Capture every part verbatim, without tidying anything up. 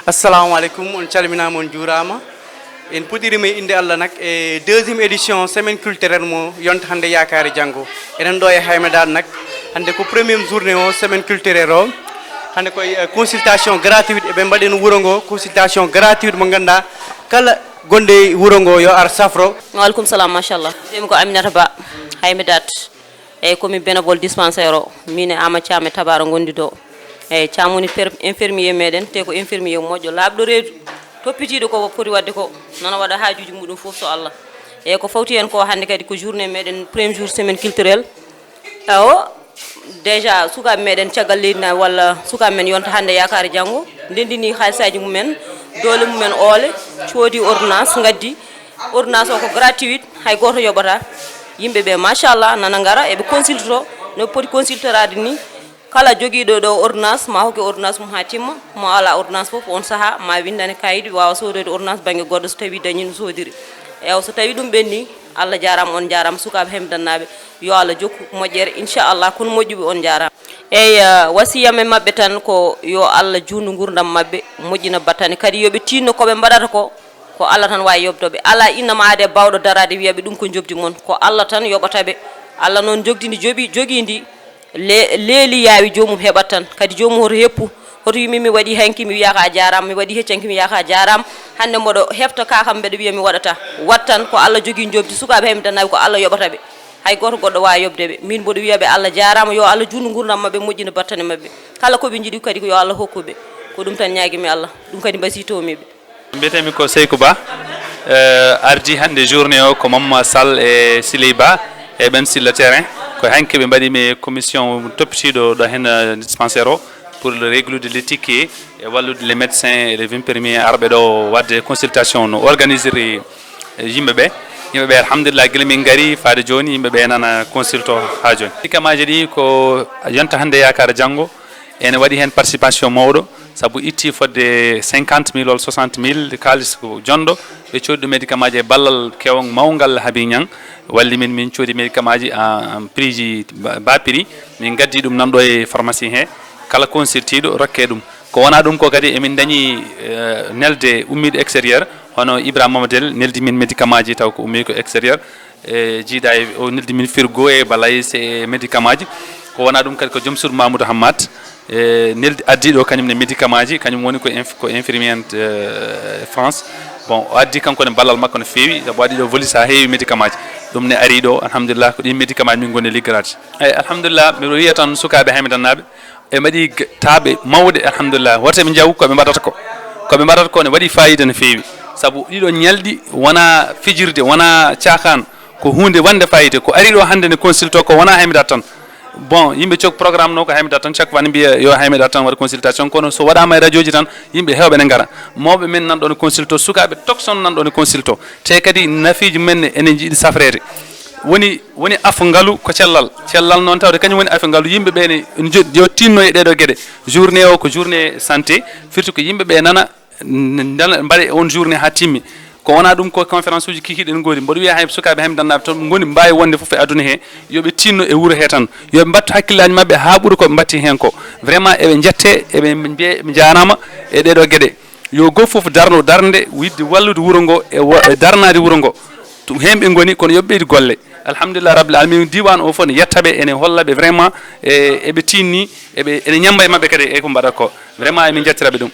Assalamu aleykum, on calminaama, on juuraama. En puɗɗirii e innde Allah nak e deuxième édition semaine culturelle mo yonta hannde yaakaare janngo. Enen ɗo e Haymedaat nak, hannde ko premier journée o semaine culturelle o. Hannde koye, eh, consultation gratuite, eɓe mbaɗen wuro ngo, consultation gratuite mo ngannduɗaa kala gonɗo e wuro ngo yo ar safro. Waaleykum salam, machallah. Mbiyetee-mi ko Aminata Ba, Haymedaat. Eyyi, komi bénévole dispensaire o, min e Ama Thiam e Tabara ngondi ɗo. Eyyi, Thiam woni per-, infirmier meɗen, te ko infirmier moƴƴo, laaɓɗo reedu, toppitiiɗo ko foti waɗde ko, nana waɗa haajuuji muɗum fof so Allah. Eyyi, ko fawti heen ko hannde kadi ko journée meɗen, premier jour semaine culturelle. Awo, déjà sukaaɓe meɗen caggal leydi na walla sukaaɓe men yonta hannde yaakaare janngo, ndendini haalisaaji mumen, doole mumen oole, coodi ordonnance, ngaddi. Ordonnance o ko gratuit, hay gooto yoɓata. Yimɓe ɓe, machallah, nana ngara, eɓe consulto no poti consultoraade ni. Kala jogiiɗo ɗo ordonnance, ma hokke ordonnance mum haa timma. Mo ala ordonnance fof, on sahaa ma winndane kayit, waawa soodoyde ordonnance bannge goɗɗo so tawii dañii no soodiri. Ewa, so tawii ɗum ɓenni, Allah jaaraama, on jaaraama, sukaaɓe Haymedaatnaaɓe, yo Allah jokku moƴƴere, inchallah, kono moƴƴuɓe, on jaaraama. Eyyi, wasiyam e maɓɓe tan ko yo Allah juutnu nguurndam maɓɓe, moƴƴina battane, kadi yo ɓe tiinno ko ɓe mbaɗata ko, ko Allah tan waawi yoɓde ɓe. Alaa innama aade baawɗo daraade wiya ɓe ɗum ko njoɓdi mon. Ko Allah tan yoɓata ɓe. Allah noon jogdi ndi joɓi, jogii ndi le-, leeli yaawi joomum heɓat tan. Kadi joomum hoto heppu, hoto wi min mi waɗi hanki mi wiyaka a jaaraama, mi waɗi hecci hanki mi wiyaka a jaaraama. Hannde mboɗo hefta ka kam mbeɗa wiya mi waɗata. Wat tan ko Allah jogii njoɓdi, sukaaɓe Haymedaatnaaɓe ko Allah yoɓata ɓe. Hay gooto goɗɗo waawa yoɓde ɓe. Min mboɗo wiya ɓe Allah jaaraama, yo Allah juutnu nguurndam maɓɓe, moƴƴina battane maɓɓe. Kala ko ɓe njiɗi kadi ko yo Allah hokku ɓe. Ko ɗum tan ñaagimi Allah. Ɗum kadi mbasiytoomi ɓe. Mbiyetee-mi ko Seykou Ba, eh, ardi hannde journée o ko Mamma Sall e Siley Ba e ɓen sur le terrain. Ko hanki ɓe mbaɗi mi commission toppitiiɗo ɗo heen, eh, dispensaire o pour le régler de l'éthique e wallude les médecins et les infirmiers arɓe ɗo waɗde consultation no organisiri, eh, yimɓe ɓe. Yimɓe ɓe, alhamdulillah, gila min ngari faade jooni, yimɓe ɓe nana consulto haa jooni. Médicament ji ɗi ko yonta hannde yaakaar janngo, ene waɗi heen participation mawɗo, sabu itti fodde cinquante mille walla soixante mille kaalis ko jonɗo, ɓe coodi ɗum médicament ji e ballal kew mawngal Habi Niang, walli min, min coodi médicament ji en, en prix ji ba-, bas prix, min ngaddi ɗum nan ɗo e pharmacie he, kala consultiiɗo rokke ɗum. Ko wonaa ɗum ko kadi emin dañi, eh, nelde ummiiɗo extérieur, hono Ibrahima Mamadel neldi min médicament ji taw ko ummii ko extérieur, e jiidaa e o neldi min frigo e balayse e médicament ji. Ko wonaa ɗum kadi ko joom suudu Mamoudou Hammad, e neldi addi ɗo kañum ne médicament ji, kañum woni ko inf-, ko infirmière, eh, France. Bon, o addi kanko ne ballal makko no feewi, sabu addi ɗo valise haa heewi médicament ji. Ɗum ne ari ɗo, alhamdulillah, ko ɗin médicament ji min ngoni liggorade. Eyyi, alhamdulillah, miɗo wiya tan sukaaɓe Haymedaatnaaɓe, ɓe mbaɗi g-, taaɓe mawɗe, alhamdulillah. Woto ɓe njaw ko ɓe mbaɗata ko. Ko ɓe mbaɗata ko ne waɗi fayida no feewi. Sabu ɗiɗo ñalɗi wona fijirde, wona caaxaan. Ko huunde wonde fayida. Ko ari ɗo hannde ne consulto ko wona Haymedaat tan. Bon, yimɓe cog programme no ko Haymedaat tan, chaque fois ne mbiya yo Haymedaat tan waɗa consultation. Kono so waɗaama e radio ji tan, yimɓe heewɓe ne ngara. Mawɓe men nan ɗo ne consulto, sukaaɓe tokson nan ɗo ne consulto. Te kadi nafiiji men ne ene njiɗi safreede. Woni, woni afo ngalu ko cellal. Cellal noon tawde kañum woni afo ngalu. Yimɓe ɓe ne njo-, yo tinno e ɗeɗo geɗe. Journée o ko journée santé. Firti ko yimɓe ɓe nana, n-, ndana, mbaɗe on journée haa timmi. Ko wonaa ɗum ko conférence uji kikiiɗe en ngoodi. Mboɗo wiya hay sukaaɓe Haymedaatnaaɓe toon ngoni mbaawi wonde fof e aduna he. Yo ɓe tinno e wuro he tan. Yo ɓe mbattu hakkillaaji maɓɓe haa ɓuri ko ɓe mbatti heen ko. Vraiment eɓe njette, eɓe mbiye ɓe njaaraama e ɗeɗo geɗe. Yo gooto fof darno darnde yiɗde wallude wuro ngo e wa-, e darnaade wuro ngo. Ɗum heen ɓe ngoni, kono yo ɓe ɓeydu golle. Alhamdulillah rabbil alamin, diiwaan o fof ne yetta ɓe, ene holla ɓe vraiment, e, eɓe tinni, eɓe, ene ñammba e maɓɓe kadi e ko mbaɗata ko. Vraiment emin njettira ɓe ɗum.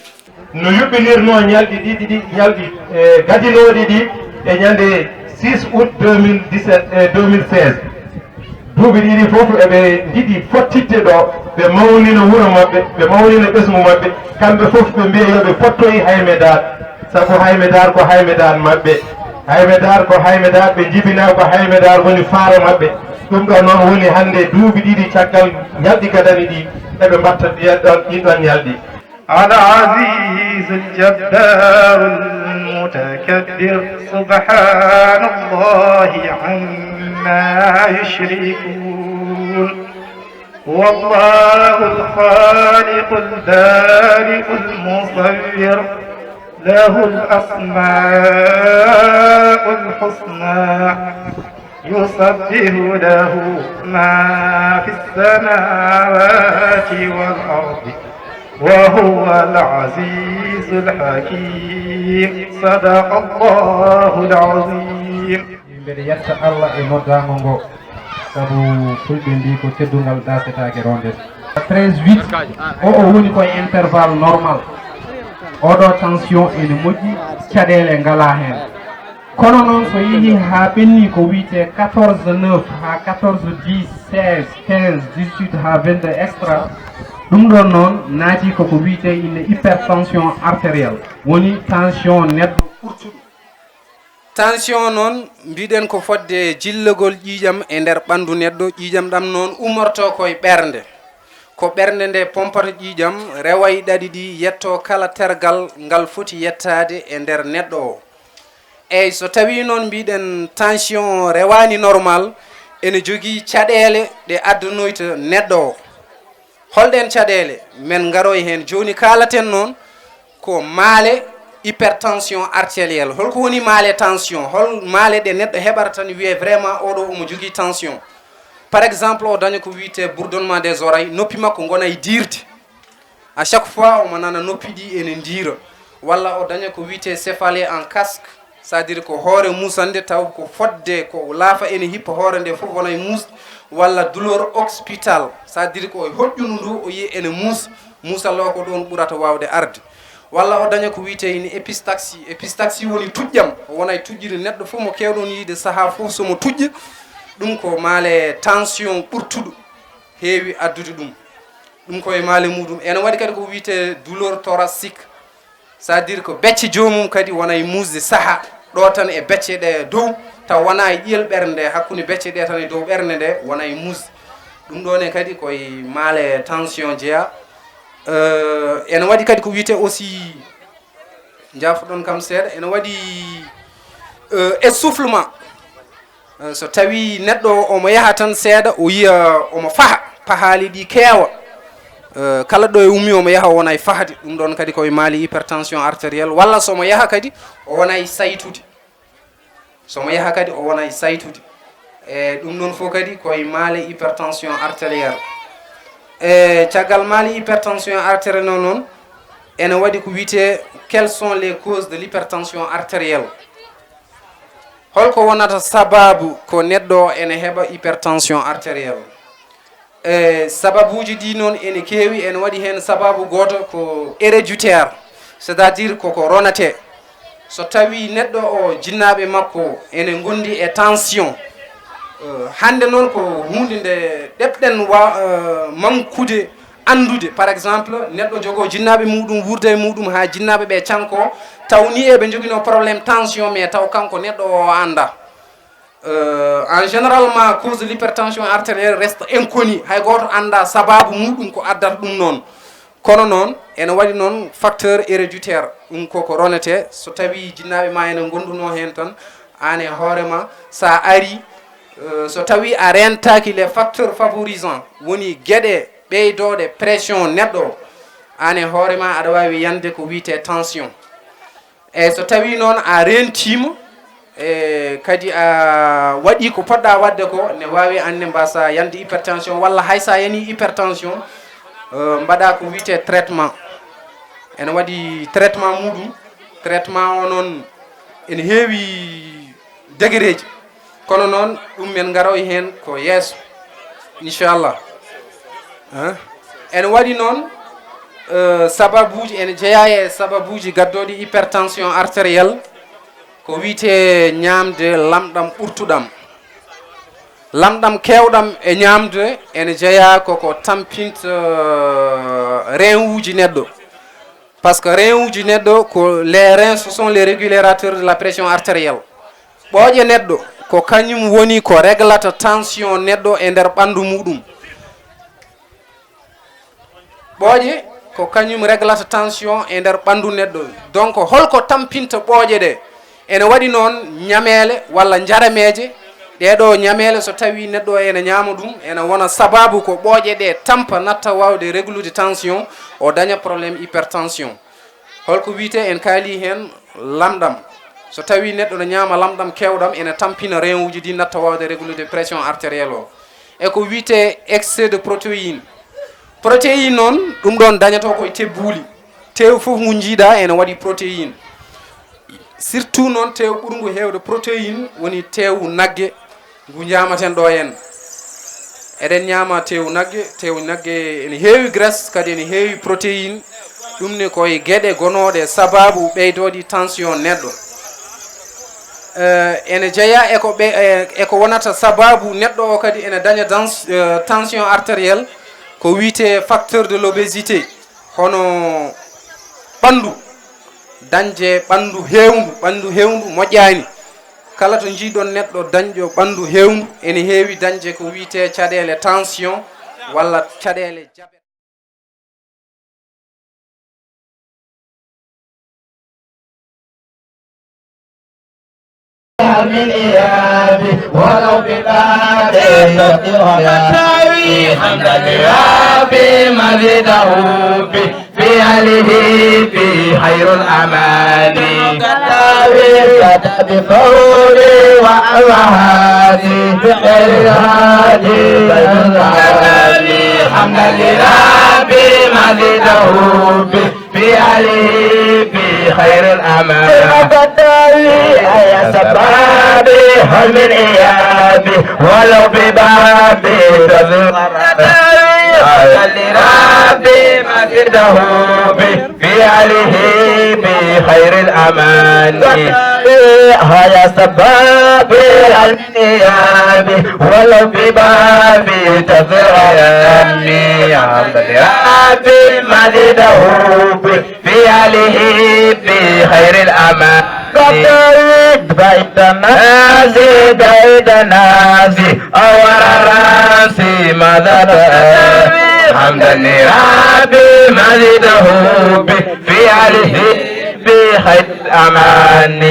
No yuɓɓinirnoo ñalɗi ɗiɗi ɗi, ñalɗi, e, gadinooɗi ɗi e ñande six août deux mille dix-sept, e, deux mille seize. Duuɓi ɗiɗi fof eɓe njiɗi fottitde ɗo, ɓe mawnina wuro maɓɓe, ɓe mawnina ɓesngu maɓɓe. Kamɓe fof ɓe mbiya yo ɓe pottoy Haymedaat, sabu Haymedaat ko Haymedaat maɓɓe. Haymedaat ko Haymedaat, ɓe njibinaa ko Haymedaat woni faaro maɓɓe. Ɗum ɗo noon woni hannde duuɓi ɗiɗi caggal ñalɗi gadani ɗi, eɓe mbatta ɗiɗon, ɗiɗon ñalɗi. العزيز الجبار المتكبر، سبحان الله عما يشركون. هو الله الخالق البارئ المصور، له الأسماء الحسنى، يسبح له ما في السماوات والأرض، وهو العزيز الحكيم. صدق الله العظيم. Mbeɗa yetta Allah e noddaango ngo, sabu fulɓe mbii ko teddungal daasetaake roondeede. Treize huit, o, o woni koye intervalle normal. Oɗo tension ene moƴƴi, caɗeele ngalaa heen. Kono noon, so yehii haa ɓenni ko wiyetee quatorze neuf haa quatorze dix, seize, quinze, dix-huit haa vingt-deux extra, ɗum ɗoon noon naati ko ko wiyetee ine hypertension artérielle, woni tension neɗɗo ɓurtuɗo. Tension noon, mbiɗen ko fodde jillagol ƴiiƴam e nder ɓanndu neɗɗo. Ƴiiƴam ɗam noon ummorto koye ɓernde. Ko ɓernde nde pompata ƴiiƴam, rewa e ɗaɗi ɗi, yetto kala tergal ngal foti yettaade e nder neɗɗo o. Eey, so tawii noon mbiɗen tension o rewaani normal, ene jogii caɗeele ɗe addonoyta neɗɗo o. Holɗeen caɗeele? Men ngaroy heen. Jooni kaalaten noon ko maale hypertension artérielle. Holko woni maale tension? Hol maale ɗe neɗɗo heɓata tan wiyee vraiment oɗo omo jogii tension? Par exemple, o daña ko wiyetee bourdonnement des oreilles, noppi makko ngona e diirde. À chaque fois, omo nana noppi ɗi ene ndiira. Walla o daña ko wiyetee céphalée en casque, c'est-à-dire ko hoore muusannde taw ko fodde ko laafa ene hippa hoore nde fof wona e muusde, walla douleur occipitale, c'est-à-dire ko e hoƴƴundu ndu o yiya ene muusa, muusal o ko ɗoon ɓurata waawde arde. Walla o daña ko wiyetee ene épistaxie. Épistaxie woni tuƴƴam, o wona e tuƴƴude. Neɗɗo fof mo keewɗon yiyde sahaa fof so mo tuƴƴa, ɗum ko maale tension ɓurtuɗo heewi addude ɗum. Ɗum ko e maale muɗum. Ene waɗi kadi ko wiyetee douleur thoracique, c'est-à-dire ko becce joomum kadi wona e muusde saha ɗo tan e becce ɗe dow, taw wona e ƴiyel ɓernde nde, hakkunde becce ɗe tan e dow ɓernde nde wona e muusde. Ɗum ɗo ne kadi ko e maale tension jeya. Euh, ene waɗi kadi ko wiyetee aussi, njaafoɗon kam seeɗa, ene waɗi, euh, essoufflement. Euh, so tawii neɗɗo o omo yaha tan seeɗa, o yiya omo faha, pahaali ɗi keewa. Euh, kala ɗo e ummi omo yaha, o wona e fahde. Ɗum ɗoon kadi ko e maale hypertension artérielle, walla so omo yaha kadi, o wona e saytude. So omo yaha kadi, o wona e saytude. E ɗum ɗoon fof kadi ko e maale hypertension artérielle. E caggal maale hypertension artérielle noon, noon, ene waɗi ko wiyetee quelles sont les causes de l'hypertension artérielle. Holko wonata sababu ko neɗɗo o ene heɓa hypertension artérielle? E sababuuji ɗi noon ene keewi, ene waɗi heen sababu gooto ko héréditaire, c'est-à-dire koko ronatee. So tawii neɗɗo o jinnaaɓe makko ene ngondi e tension, eh, hannde noon ko huunde nde ɗeɓɗen wa-, eh, mankude anndude. Par exemple, neɗɗo jogoo jinnaaɓe muɗum, wuurda e muɗum haa jinnaaɓe ɓe canko, taw ni eɓe njoginoo problème tension, mais taw kanko neɗɗo o anndaa. Euh, en généralement, cause de l'hypertension artérielle reste inconnue. Hay gooto anndaa sababu muɗum ko addata ɗum noon. Kono noon, ene waɗi noon facteur héréditaire. Ɗum koko ronetee. So tawii jinnaaɓe ma ene ngondunoo heen tan, aan e hoore ma, so a arii, euh, so tawii a reentaaki les facteurs favorisants, woni geɗe ɓeydooɗe pression neɗɗo o, aan e hoore ma aɗa waawi yande ko wiyetee tension. Eyi, so tawii noon a reentiima, e kadi a waɗii ko poɗɗaa waɗde ko, ne waawi aan ne mbaasa yande hypertension, walla hay so a yanii hypertension, eh, mbaɗaa ko wiyetee traitement. Ene waɗi traitement muɗum. Traitement o noon ene heewi degereeji. Kono noon, ɗum men ngaroy heen ko yeeso, inchallah. Hein? Ene waɗi noon, eh, sababuuji, ene jeyaa e sababuuji gaddooɗi hypertension artérielle, ko wiyetee ñaamde lamɗam ɓurtuɗam. Lamɗam keewɗam e ñaamde ene jeyaa koko tampinta, eh, rein uji neɗɗo. Parce que rein uji neɗɗo ko, les reins, ce sont les régulateurs de la pression artérielle. Ɓooƴe neɗɗo ko kañum woni ko reglata tension neɗɗo e nder ɓanndu muɗum. Ɓooƴe ko kañum reglata tension e nder ɓanndu neɗɗo. Donc, holko tampinta ɓooƴe ɗe? Ene waɗi noon ñameele walla njarameeje. Ɗee ɗoo ñameele, so tawii neɗɗo o ene ñaama ɗum, ene wona sababu ko ɓooƴe ɗee tampa, natta waawde reglude tension, o daña problème hypertension. Holko wiyetee? En kaalii heen lamɗam. So tawii neɗɗo no ñaama lamɗam keewɗam, ene tampina rein uji ɗi, natta waawde reglude pression artérielle o. E ko wiyetee excès de protéine. Protéine noon, ɗum ɗoon dañatoo ko e tebbuuli. Teewu fof ngu njiiɗaa ene waɗi protéine. Surtout noon teewu ɓurngu heewde protéine woni teewu nagge ngu ñaamaten ɗo en. Eɗen ñaama teewu nagge, teewu nagge ene heewi graisse, kadi ene heewi protéine. Ɗum ne ko e geɗe gonooɗe sabaabu ɓeydooɗi tension neɗɗo. Eh, ene jeyaa e ko ɓe-, e, e ko wonata sabaabu neɗɗo o kadi ene daña dans-, eh, tension artérielle, ko wiyetee facteur de l'obésité, hono ɓanndu, dañde ɓanndu heewndu, ɓanndu heewndu moƴƴaani. Kala to njiiɗon neɗɗo dañɗo ɓanndu heewndu, ene heewi dañde ko wiyetee caɗeele tension walla caɗeele diabète. من إيابي ولو ببابي يطير يا حمدا لربي مزيده في في آله في خير الأمان. كتابي كتابي فولي وأمهاتي بخير هادي بين الأمان. حمدا لربي مزيده في في آله في خير الأمان. فتاوي يا سبابي هل من إيابي ولو ببابي تزور. لربي مزيده في في آله في خير الأمان. فتاوي يا سبابي هل من إيابي ولو ببابي تزور. يا ربي مزيده في في آله في خير الأمان. قد بعيد الناس بعيد الناس أور الراس ماذا حمدا لربي مزيده في آله في خير الأمان.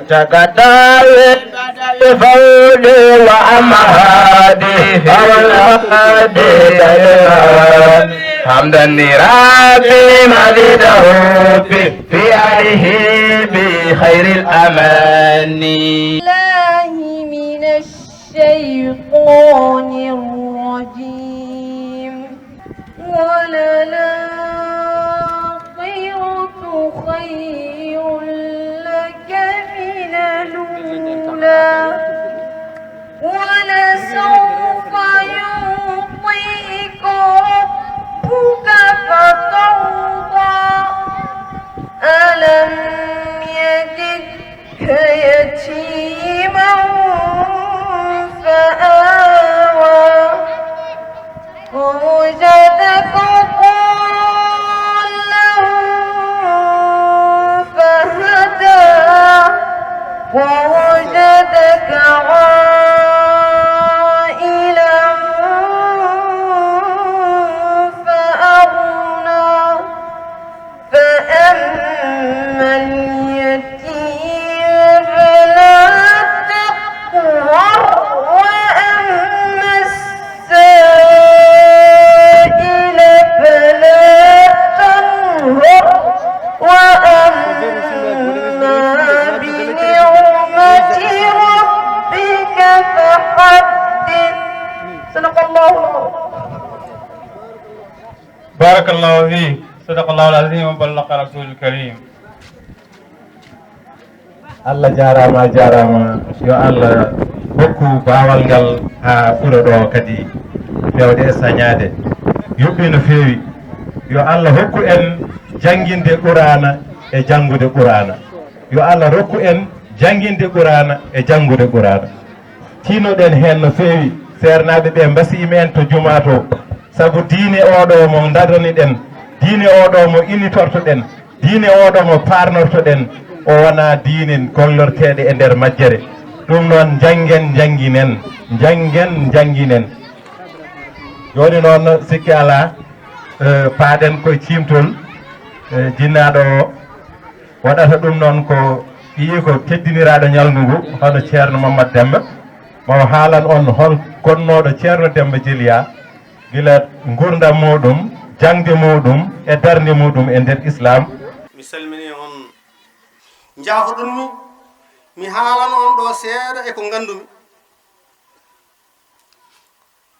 تقدم فولي وأمهاتي أولادي حمدا لربي مزيده في في آله بخير الأمان. الله من الشيطان الرجيم. وللآخرة خير لك من الأولى. ولسوف يعطيك ربك فترضى. ألم يجدك يتيما فآوى. ووجدك ضالا فهدى. ووجدك عائلا فأغنى. فأما اليتيم فلا تقهر. وأما السائل فلا تنهر. وأما بنعمة ربك فحدث. صدق الله العظيم. بارك الله فيك. صدق الله العظيم وبلغ رسول الكريم. Allah jaaraama, a jaaraama. Yo Allah hokku baawal ngal haa ɓura ɗo kadi feewde e sañaade. Yuɓɓi no feewi. Yo Allah hokku en jannginde Quraana e janngude Quraana. Yo Allah rokku en jannginde Quraana e janngude Quraana. Tiinoɗen heen no feewi. Seernaaɓe ɓe mbasiyii men to jumaa to. Sabu diine oɗo mo ndaraniɗen, diine oɗo mo innitortoɗen, diine oɗo mo paarnortoɗen, o wonaa diine gollorteeɗe e nder majjere. Ɗum noon, njanngen, njannginen, njanngen, njannginen. Jooni noon, sikki alaa, eh, paaɗen koye ciimtol, eh, jinnaaɗo o. Waɗata ɗum noon ko ɓiyi ko teddiniraaɗo ñalngu ngu, hono Ceerno Mamadou Demmba, ma o haalan on hol gonnooɗo Ceerno Demmba Jeliya, gila nguurndam muuɗum, jaŋde muuɗum e darnde muuɗum e nder Islaam. Mi salminii on, njaafoɗon-mi, mi haalana on ɗo seeɗa e ko nganndumi.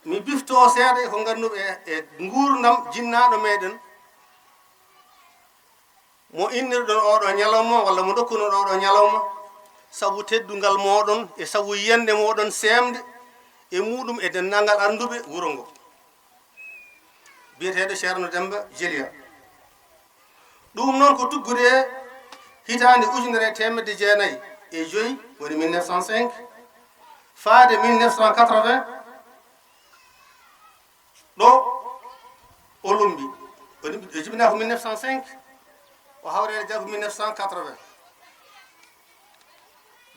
Mi biftoo seeɗa e ko ngannduɓe e, e nguurndam jinnaaɗo meɗen, mo innirɗon oɗo ñalawma, walla mo ndokkuno oɗo ñalawma, sabu teddungal mooɗon e sabu yiyannde mooɗon seemde e muuɗum e denndaangal arnduɓe wuro ngo, biyeteeɗo Ceerno Demmba Jeliya. Ɗum noon ko tuggude e hitaande ujunere e teemedde jeenayi e joyi, woni mille neuf cent cinq, faade mille neuf cent quatre-vingts, ɗo o lumbi. O lumbi, o jibinaa ko mille neuf cent cinq, o hawreede jaggu mille neuf cent quatre-vingts.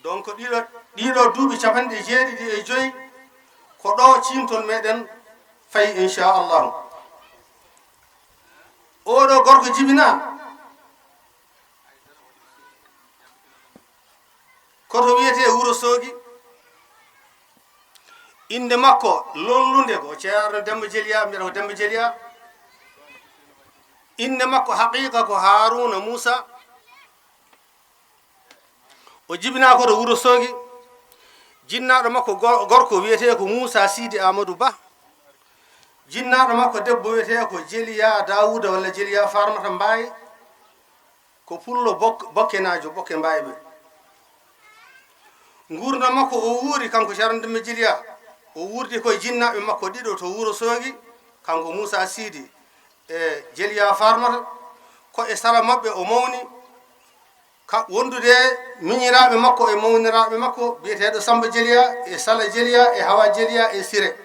Donc, ɗiɗo, ɗiɗo duuɓi capanɗe jeeɗiɗi e joyi, ko ɗo ciimtol meɗen fayi, inchallahu. Oɗo gorko jibinaa, ko to wiyetee Wuro Soogi. Innde makko lollude ko Ceerno Demmba Jeliya, mbiyata ko Demmba Jeliya. Innde makko haqiiqa ko Haaruuna Muusa. O jibinaa ko to Wuro Soogi. Jinnaaɗo makko go-, gorko wiyetee ko Muusa Siidi Aamadu Ba. Jinnaaɗo makko debbo wiyetee ko Jeliya Daawuda walla Jeliya Farmata Mbaay. Ko pullo bok-, bokkenaajo, bokke mbaayɓe. Nguurndam makko o wuuri kanko Ceerno Demmba Jeliya. O wuurdi koye jinnaaɓe makko ɗiɗo to Wuro Soogi, kanko Muusa Siidi e Jeliya Farmata. Ko e sara maɓɓe o mawni, ka wondude e miñiraaɓe makko e mawniraaɓe makko, biyeteeɗo Samba Jeliya e Sala Jeliya e Hawa Jeliya e Sire.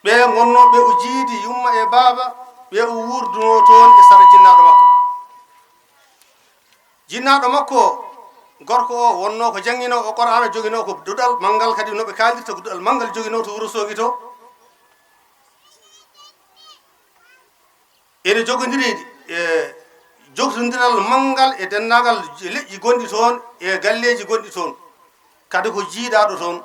Ɓe ngonnoo ɓe o jiidi yumma e baaba, ɓe o wuurdunoo toon e sara jinnaaɗo makko. Jinnaaɗo makko gorko o wonnoo ko jannginoowo Qur'aana, joginoo ko duɗal manngal, kadi no ɓe kaaldirta ko duɗal manngal joginoo to Wuro Soogi to. Ene jogondiri e jogtondiral manngal e denndaangal leƴƴi gonɗi toon e galleeji gonɗi toon. Kadi ko jiiɗaaɗo toon.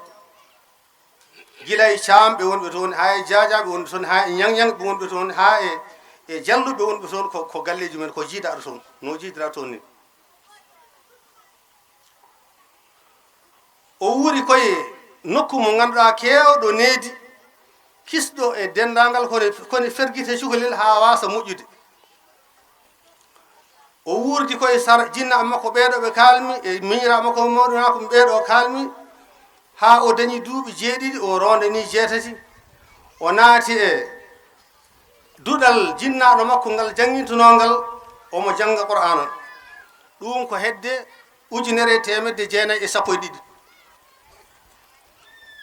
Gila e caamɓe wonɓe toon, haa e jaajaaɓe wonɓe toon, haa e ñaŋñaŋɓe wonɓe toon, haa e, e jalluɓe wonɓe toon, ko, ko galleeji men, ko jiiɗaaɗo toon, no jiidiraa toon ni. O wuuri koye nokku mo ngannduɗaa keewɗo needi, kisɗo e denndaangal kone, kone fergite cukalel haa waasa moƴƴude. O wuurdi koye sara jinnaaɓe makko ɓeeɗo ɓe kaalmi, e miñiraaɓe makko mawɗo makko ɓeeɗo kaalmi, haa o dañi duuɓi jeeɗiɗi, o roondanii jeetati. O naati e duɗal jinnaaɗo makko ngal janngintunoo ngal, omo jannga Qur'aana. Ɗum ko hedde ujunere e teemedde jeenayi e sappo e ɗiɗi.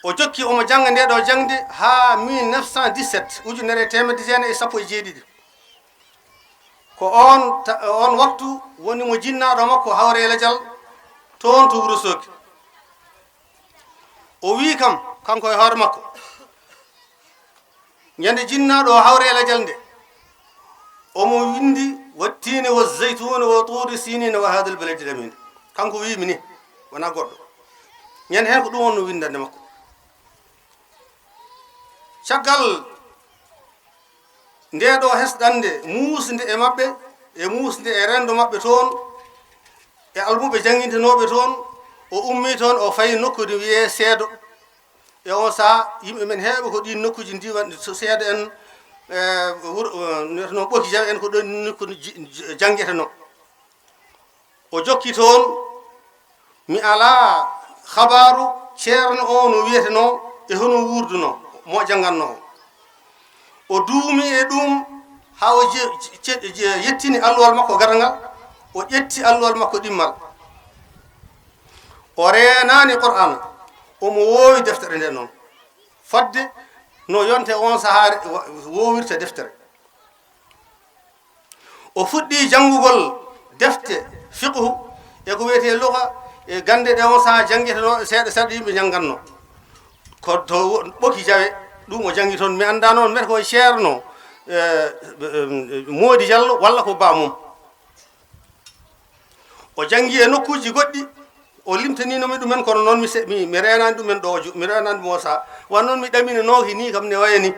O jokki omo jannga ndee ɗoo jaŋde haa mille neuf cent dix-sept, ujunere e teemedde jeenayi e sappo e jeeɗiɗi. Ko oon ta-, oon waktu woni mo jinnaaɗo makko hawre e lajal toon to Wuro Soogi. O wii kam, kanko e hoore makko, ñande jinnaaɗo o hawre e lajal nde, omo winndi: "Wattiini wa zaytuuni wa tuuri siiniina wa haadal baladil amiin." Kanko wiimi ni, wonaa goɗɗo. Ñande heen ko ɗum wonno winndannde makko. Caggal ndee ɗoo hesɗannde muusnde e maɓɓe, e muusnde e renndo maɓɓe toon, e almuɓe janngintenooɓe toon, o ummii toon, o fayi nokku no wiyee Seedo. E oon sahaa, yimɓe men heewɓe ko ɗiin nokkuuji ndiiwan, so Seedo en, e, wuro, e, no Ɓoki Jawe en, ko ɗoon nokku ji-, ji-, janngetenoo. O jokki toon, mi alaa habaaru ceerno o no wiyetenoo e hono wuurdunoo, mo janngannoo o. O duumi e ɗum haa o je-, je-, je-, yettini alluwal makko gadangal, o ƴetti alluwal makko ɗimmal. O reenaani Qur'aana, omo woowi deftere nde noon, fodde no yonta e oon sahaa re-, wa-, woowirta deftere. O fuɗɗii janngugol defte fiqhu e ko wiyetee luga e gannde ɗe oon sahaa janngetenoo seeɗa seeɗa yimɓe njanngatnoo. Ko to Ɓoki Jawe ɗum o janngi toon. Mi anndaa noon mbete ko ceerno, e, e, Moodi Jallo walla ko ba mum. O janngi e nokkuuji goɗɗi, o limtaniino mi ɗumen, kono noon mi se-, mi, mi reenaani ɗumen ɗo, mi reenaani ɗum o sahaa. Wano noon mi ɗaminanooki nii kam ne waya nii.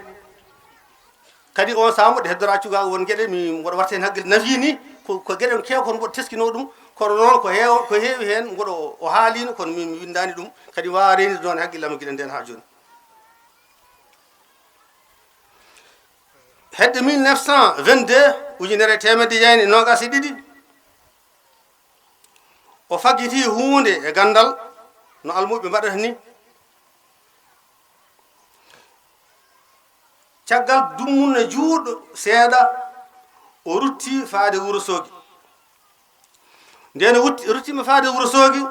Kadi on sahaa mboɗo heddora cukaagu won geɗe mi, mboɗo watta heen hakkille nafi nii, ko, ko geɗe keew kono mboɗo teskinoo ɗum, kono noon ko heew-, ko heewi heen mboɗo o haaliino, kono min mi winndaani ɗum, kadi mi waawaa reenirde noon e hakkille am gila ndeen haa jooni. Hedde mille neuf cent vingt-deux, ujunere e teemedde jeenayi e noogaas e ɗiɗi, o faggiti huunde e ganndal no almuɓɓe mbaɗata ni. Caggal dumunna juuɗo seeɗa, o rutti faade Wuro Soogi. Nden o wutti, ruttiima faade Wuro Soogi,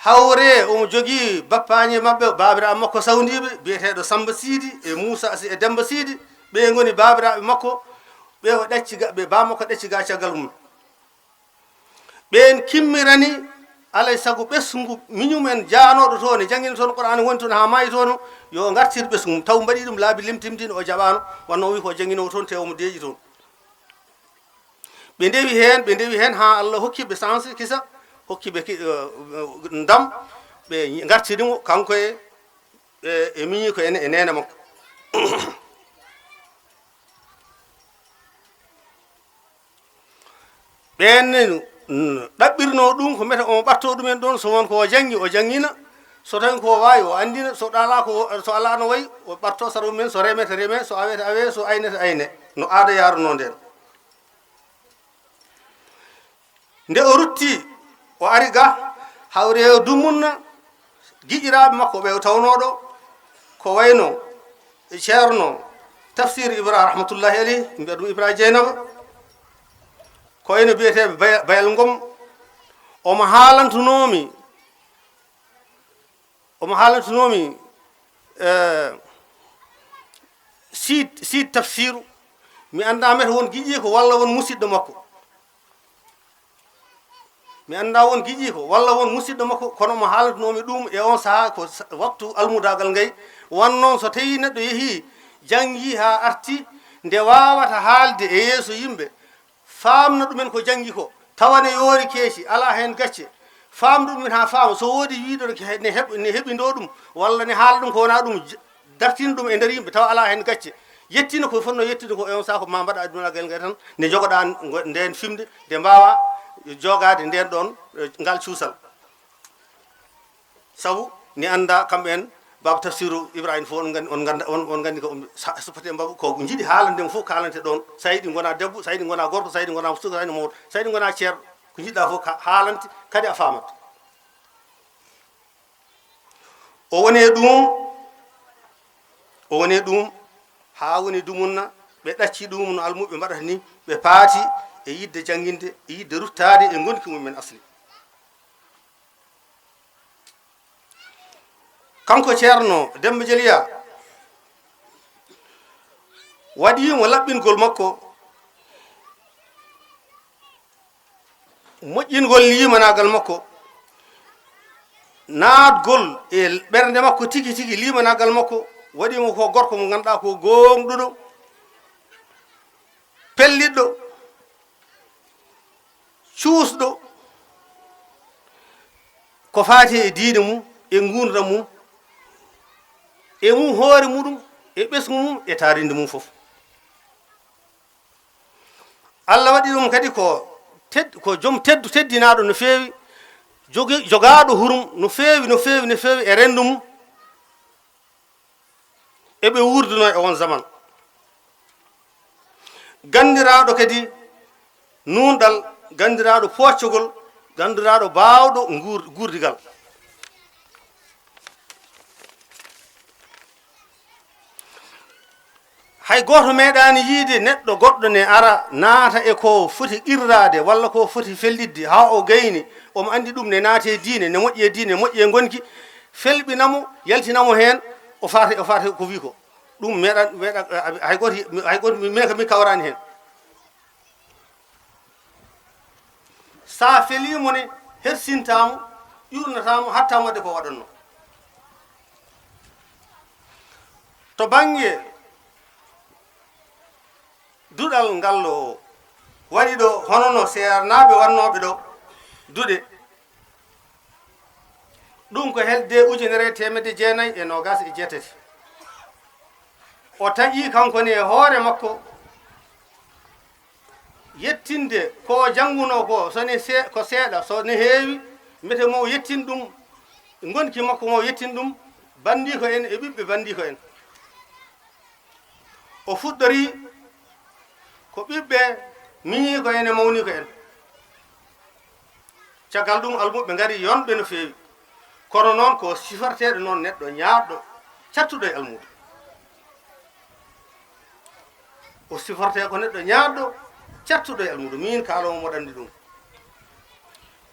hawre omo jogii bappaañe maɓɓe, baabiraaɓe makko sawndiiɓe, biyeteeɗo Samba Siidi e Muusa Si e Demba Siidi. Ɓe ngoni baabiraaɓe makko, ɓe o ɗacci ga, ɓe baa makko ɗacci ga caggal mum. Ɓeen kimmirani, alay sago ɓesngu miñum en jaanooɗo toon e janngina toon Qur'aana woni toon haa maayi toon, yo ngartir ɓesngu mum. Taw mbaɗi ɗum laabi limtimdin, o jaɓaano, wonno o wi ko jannginoowo toon, te omo deeƴi toon. Ɓe ndewi heen, ɓe ndewi heen haa Allah hokki ɓe chance, kisa, hokki ɓe ki-, eh, ndam, ɓe ngartiri mo, kanko e, e, e miñiiko e ne-, e neene makko. Ɓeen ne, mm, ɗaɓɓirnoo ɗum ko mbiyata omo ɓartoo ɗumen ɗoon, so won ko o janngi, o janngina, so tawi ko o waawi, o anndina, so ɗalaa ko, so alaa no wayi, o ɓartoo sara mum en, so remete reme, so awete awe, so aynete ayne, no aada yaarunoo ndeen. Nde o rutti, o ari ga, hawre o dumunna, giƴiraaɓe makko ɓe o tawnooɗo, ko wayno Ceerno Tafsir Ibra, rahmatullahi alayhi, mbiyata ɗum Ibra Jeynaba, ko wayno biyeteeɓe Bay-, Bayal Ngom, omo haalantunoomi, omo haalantunoomi, eh, Siid, Siid Tafsiru, mi anndaa mete won giƴii ko walla won musiɗɗo makko. Mi anndaa won giƴii ko walla won musiɗɗo makko, kono mo haalantunoomi ɗum e on sahaa ko sa-, waktu almudaagal ngay. Wan noon so tawii neɗɗo yehii, janngii haa arti, nde waawata haalde e yeeso yimɓe, faamna ɗumen ko janngi ko, tawa ne yoori keeci, alaa heen gacce, faamna ɗumen haa faama, so woodi wiiɗo ne he-, ne heɓ-, ne heɓindoo ɗum, walla ne haala ɗum ko wonaa ɗum, j-, dartina ɗum e nder yimɓe, tawa alaa heen gacce, yettina ko fotnoo yettude ko, e on sahaa ko ma mbaɗa aduna ngal ngal tan, nde njogoɗaa ngo-, ndeen fimde, nde mbaawaa joogaade ndeen ɗoon, eh, ngal cuusal. Sabu ne anndaa kamɓe en, Baaba Tafsiru Ibrahima fof, on nganndi, on ngannda, on, on nganndi ko sa-, suppete mbaɗu ko njiɗi haalande mo fof kaalante ɗoon. So a yiɗi ngonaa debbo, so a yiɗi ngonaa gorko, so a yiɗi ngonaa suka, so a yiɗi mawɗo, so a yiɗi ngonaa ceerno, ko njiɗɗaa fof ka-, haalante, kadi a faamat. O woni e ɗum, o woni e ɗum haa woni dumunna, ɓe ɗacci ɗum no almuɓɓe mbaɗata ni, ɓe paati e yiɗde jannginde, e yiɗde ruttaade e ngonki mum en asli. Kanko Ceerno Demba Jeliya, waɗii mo laɓɓingol makko, moƴƴingol liimanaagal makko, naatgol e ɓernde makko tigi tigi, liimanaagal makko, waɗii mo ko gorko mo ngannduɗaa ko gooŋɗuɗo, pelliɗɗo, cuusɗo ko faati e diine mum, e nguurndam mum, e mum hoore muɗum, e ɓesngu mum, e taarinde mum fof. Allah waɗi ɗum kadi ko ted-, ko joom teddu-, teddinaaɗo no feewi, jogi-, jogaaɗo hurum no feewi, no feewi, no feewi e renndo mum. E ɓe wuurduno e on zaman. Ganndiraaɗo kadi nuunɗal, ganndiraaɗo pooccogol, ganndiraaɗo baawɗo nguur-, guurdigal. Hay gooto meeɗaani yiide neɗɗo goɗɗo ne ara naata e ko foti qirraade walla ko foti fellitde haa o gayni, omo anndi ɗum ne naati e diine, ne moƴƴi e diine, moƴƴi e ngonki, felɓina mo, yaltina mo heen, o faati, o faati ko wi ko. Ɗum meeɗa, meeɗa, hay gooto, hay gooto, minen kam mi kawraani heen. So a felii mo ne, hersintaa mo, ƴuurnataa mo, haɗtaa mo waɗde ko waɗannoo. To bannge duɗal ngal o waɗi ɗo, hono no seernaaɓe waɗnooɓe ɗo duɗe, ɗum ko hedde ujunere e teemedde jeenayi e noogaas e jeetati. O taƴi kanko ne e hoore makko yettinde ko o janngunoo ko, so ne see-, ko seeɗa, so ne heewi, mbete mo o yettin ɗum, ngonki makko mo o yettin ɗum, banndiiko en e ɓiɓɓe banndiiko en. O fuɗɗori Ko ɓiɓɓe miñiiko en e mawniiko en. Caggal ɗum, almuɓɓe ngari yonɓe no feewi. Kono noon, ko siforteeɗo noon neɗɗo ñaaɗɗo, cattuɗo e almuudo. O sifortee ko neɗɗo ñaaɗɗo, cattuɗo e almuudo. Miin kaaloowo mo ɗanndi ɗum.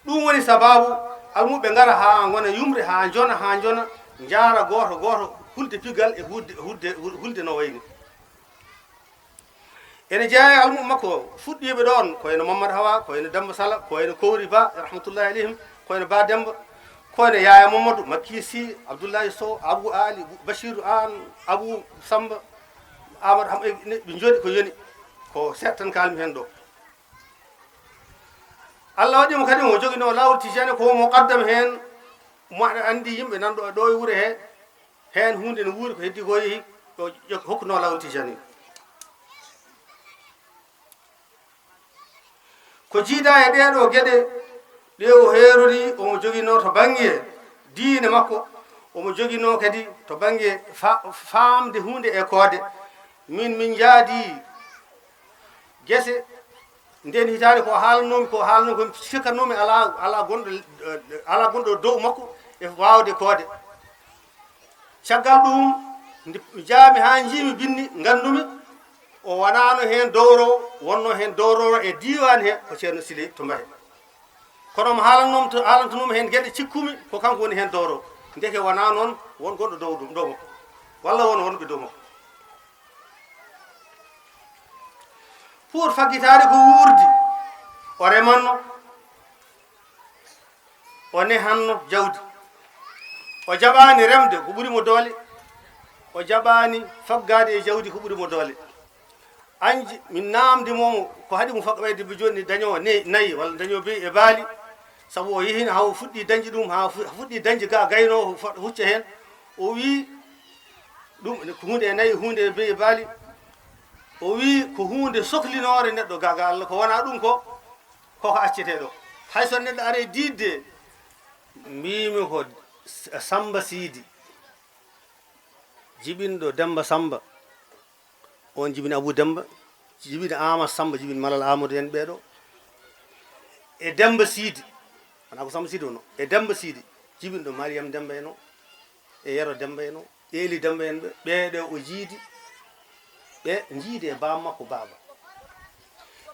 Ɗum woni sabaabu almuɓɓe ngara haa ngona yumre, haa njona, haa njona, njaara gooto gooto, hulde pigal e hulde, hulde, hulde no wayni. Ene jeyaa e almuɓɓe makko fuɗɗiiɓe ɗoon, ko wayno Mamadou Hawa, ko wayno Demba Sala, ko wayno Kowri Ba, rahmatullahi alayhim, ko wayno Ba Demba, ko wayno Yaya Mamadou, Makki Sy, Abdoulaye Sow, Abou Ali, Bachirou Anne, Abou Samba, Amadou Ham-, e, ne, ɓe njooɗi ko yoni, ko seeɗa tan kaalmi heen ɗo. Allah waɗi mo kadi, o joginoo laawol Tijani, ko muqaddam heen, mo aɗa anndi yimɓe nan ɗo, ɗo e wuro he, heen huunde no wuuri, ko heddi ko yehi, ɗo ƴe-, hokkunoo laawol Tijani. Ko jiidaa e ɗee ɗoo geɗe, ɗe o heerori, omo joginoo to bannge diine makko, omo joginoo kadi to bannge fa-, faamde huunde e koode. Min, min njaadi gese, ndeen hitaande ko haalanoomi, ko haalanoomi, ko sikkatnoomi alaa, alaa gonɗo, alaa gonɗo dow makko e waawde koode. Caggal ɗum, nde njaami haa njiimi binndi, nganndumi o wanaano heen dowro, wonnoo heen dowro e diiwaan he, ko Ceerno Siley to Mbahe. Kono mo haalannoo-, to haalantanoomi heen geɗe, cikkumi ko kanko woni heen dowro. Ndeke wonaa noon, won gonɗo dow ɗum, dow makko. Walla won wonɓe dow makko. Pour faggitaade ko wuurdi, o remanno, o nehanno jawdi. O jaɓaani remde ko ɓuri mo doole, o jaɓaani faggaade e jawdi ko ɓuri mo doole. Anji, min naamndi mo, ko haɗi mo fagga ɓayde debbo jooni dañoo ne-, nayi walla dañoo beyi e baali, sabu o yehino haa o fuɗɗi dañde ɗum, haa fu-, fuɗɗi dañde ga gaynoo fu-, hucca heen. O wii ɗum ko huunde e nayi, huunde e beyi e baali. O wii ko huunde sohlinoore neɗɗo ga, ga Allah, ko wonaa ɗum ko, ko ko accetee ɗo. Hay so neɗɗo aray diidde, mbiimi ko Samba Siidi, jibinɗo Demba Samba, on jibini Abou Demba, jibini Amadou Samba, jibini Malal Amadou en ɓeeɗo. E Demba Siidi, wonaa ko Samba Siidi wonoo, e Demba Siidi, jibinɗo Mariam Demba en o, e Yero Demba en o, e Eli Demba en ɓe, ɓeeɗo o jiidi, ɓe jiidi e baaba makko Baaba.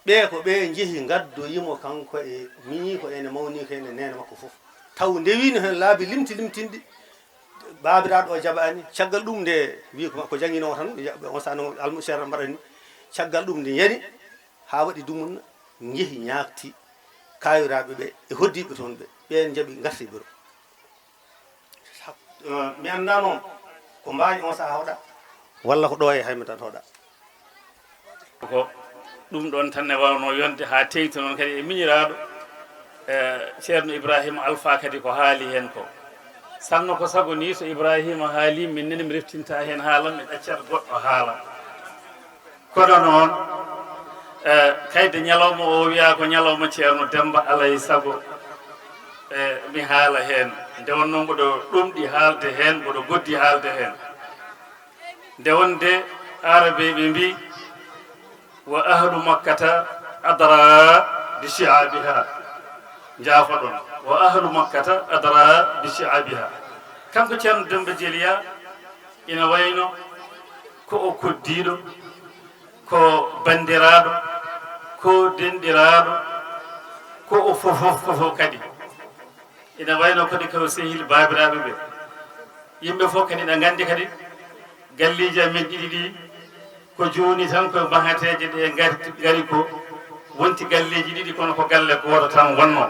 Ɓe ko ɓe njehi ngaddoyi mo kanko e miñiiko en e mawniiko en e neene makko fof. Taw ndewino heen laabi limti limtinɗi, baabiraaɗo o jaɓaani. Caggal ɗum nde wi ko, ko jannginoo tan, ya-, on sano almu-, ceerno mbaɗani. Caggal ɗum nde yani haa waɗi dumunna, njehi ñaagti kaayiraaɓe ɓe e hoddiiɓe toon ɓe. Ɓeen njaɓi ngarti bureau. Eh, mi anndaa noon ko Mbaañ on sahaa hoɗa, walla ko ɗo e Haymata tan hoɗa. Ko ɗum ɗoon tan ne waawnoo yonde haa teeŋti noon kadi e miñiraaɗo, eh, Ceerno Ibrahima Alfa kadi ko haali heen ko. Sanno ko sago nii so Ibrahima haali, min nene mi reftinta heen haalam, mi ɗaccat goɗɗo haala. Kono noon, eh, kayde ñalawma o wiyaa ko ñalawma Ceerno Demba, alay sago, eh, mi haala heen. Nde wonnoo mboɗo ɗomɗi haalde heen, mboɗo goddi haalde heen. Nde wonde Aarabeeɓe mbii, "Wa ahlu Makkata adra bi shi'abiha." Njaafoɗon. "Wa ahlu Makkata adra bi shi'abiha." Kanko Ceerno Demba Jeliya ina wayno ko o koddiiɗo, ko banndiraaɗo, ko denɗiraaɗo, ko o fofof, fofof kadi. Ina wayno kadi ko sehil baabiraaɓe ɓe. Yimɓe fof kadi ina nganndi kadi galleeji amen ɗiɗi ɗi, ko jooni tan ko mahateeje ɗe ngar-, ngari ko, wonti galleeji ɗiɗi kono ko galle gooto tan wonnoo.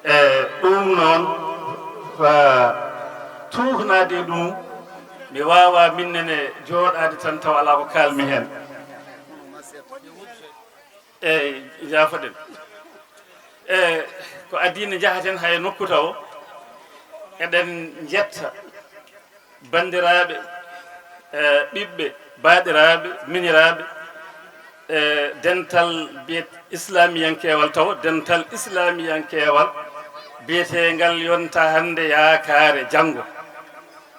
E ɗum noon, ah, tuufnaade e ɗum, mi waawaa min nene jooɗaade tan tawa alaa ko kaalmi heen. Eey, njaafoɗen. E ko adii nde njahaten hay nokku tawo, eɗen njetta banndiraaɓe, e ɓiɓɓe, baaɗiraaɓe, miñiraaɓe, e dental biyet-, islaamiyankeewal tawo, dental islaamiyankeewal biyeteengal Yonta Hannde Yaakaare Janngo.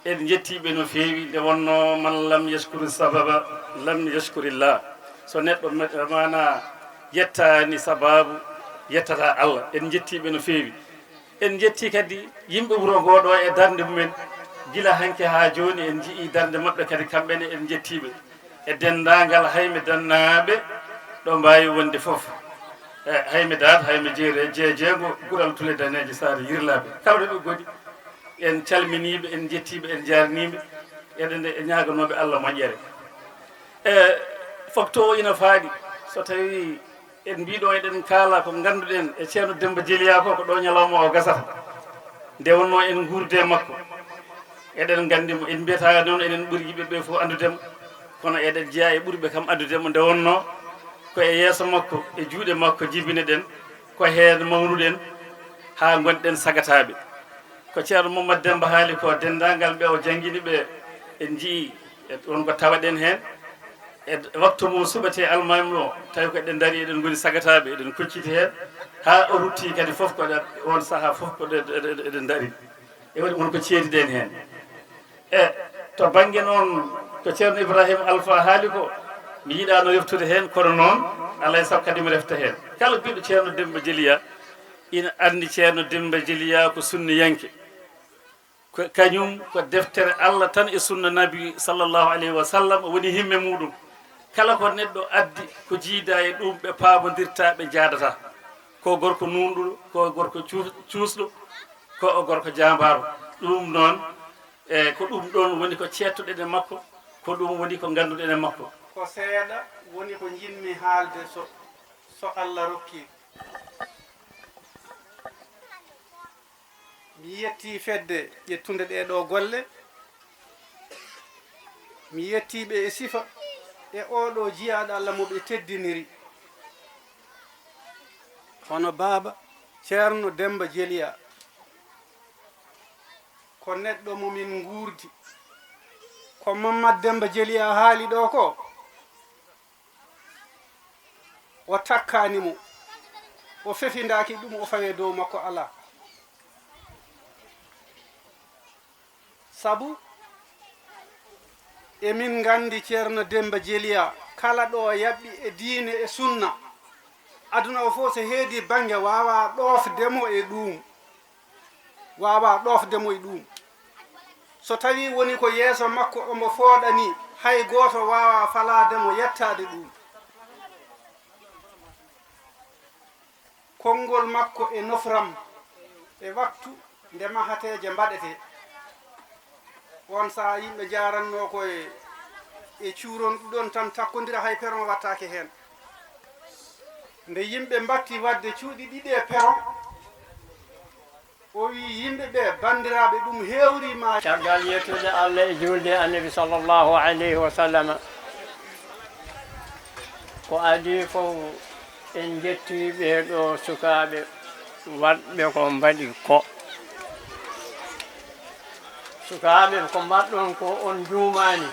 En njettii ɓe no feewi, nde wonnoo, "Man lam yashkuri sababa, lam yashkurillah." So neɗɗo me-, maanaa yettaani sabaabu, yettataa Allah. En njettii ɓe no feewi. En njettii kadi yimɓe wuro ngoo ɗoo e darnde mumen. Gila hanki haa jooni, en nji'ii darnde maɓɓe kadi, kamɓe ne en njettii ɓe. E denndaangal Hayme Dannaaɓe ɗo mbaawi wonde fof. E Hayme Daat, Hayme Jeere, Jee-, Jeengo, Gural Tule Daneejo Saare Yirlaaɓe. Kala ɗo ɓe ngoni, en calminii ɓe, en njettii ɓe, en njaarnii ɓe. Eɗen ñaaganoo ɓe Allah moƴƴere. E fof to ina faaɗi, so tawii en mbii ɗo eɗen kaala ko ngannduɗen e Ceerno Demmba Jeliyaa ko, ko ɗo ñalawma o gasata. Nde wonnoo en nguurdi e makko, eɗen nganndi mo, en mbiyataa noon enen ɓuri yimɓe ɓe fof anndude mo, kono eɗen jeyaa e ɓurɓe kam anndude mo. Nde wonnoo ko e yeeso makko, e juuɗe makko njibinɗen, ko heen mawnuɗen haa ngonɗen sagataaɓe. Ko Ceerno Mamadou Demmba haali ko, denndaangal ɓe o janngini ɓe, en njiyii, e won ko tawaɗen heen. E waktu mum suɓetee almaami o, tawi ko eɗen ndarii, eɗen ngoni sagataaɓe, eɗen kocciti heen, haa o ruttii kadi fof ko ɗe-, oon sahaa fof ko ɗe-, ɗe-, ɗe-, eɗen ndarii. E waɗi won ko ceediɗen heen. E to bannge noon, ko Ceerno Ibrahima Alfa haali ko, mi yiɗaano reftude heen, kono noon, alaa e sago kadi mi refta heen. Kala biɗɗo Ceerno Demmba Jeliyaa ina anndi Ceerno Demmba Jeliyaa ko sunniyanke. Ko kañum ko deftere Allah tan e sunna Nabi sallallahu alayhi wa sallam woni himme muɗum. Kala ko neɗɗo addi ko jiida e ɗum, ɓe paamondirta, ɓe njaadata. Ko gorko nuunɗuɗo, ko gorko cuu-, cuusɗo, ko o gorko jaambaaro. Ɗum noon, e ko ɗum ɗoon woni ko ceettuɗen e makko, ko ɗum woni ko ngannduɗen e makko. Ko seeɗa woni ko njiɗmi haalde, so, so Allah rokki. Mi yettii fedde ƴettunde ɗee ɗoo golle. Mi yettii ɓe e sifa e oo ɗoo jiyaaɗo Allah mo ɓe teddiniri. Hono Baaba Ceerno Demmba Jeliyaa, ko neɗɗo mo min nguurdi. Ko Mamadou Demmba Jeliyaa haali ɗoo ko, o takkaani mo, o fefindaaki ɗum, o fawee dow makko alaa. Sabu emin nganndi Ceerno Demmba Jeliyaa, kala ɗo yaɓɓi e diine e sunna, aduna o fof so heedi bannge waawaa ɗoofde mo e ɗuum. Waawaa ɗoofde mo e ɗuum. So tawii woni ko yeeso makko omo fooɗanii, hay gooto waawaa falaade mo yettaade ɗuum. Konngol makko e nofram e waktu nde mahateeje mbaɗetee. Oon sahaa yimɓe njaarannoo ko e, e cuuron ɗuɗon tan takkondira, hay peron wattaake heen. Nde yimɓe mbatti waɗde cuuɗi ɗiɗi e peron, o wii yimɓe ɓe, banndiraaɓe, ɗum heewrii ma. Caggal yettude Allah e juulde e Annabi sallallahu alayhi wa sallam, ko adii fof en njettii ɓee ɗoo sukaaɓe waɗɓe ko mbaɗi ko. Sukaaɓe, ko mbaɗɗon ko on njuumaani.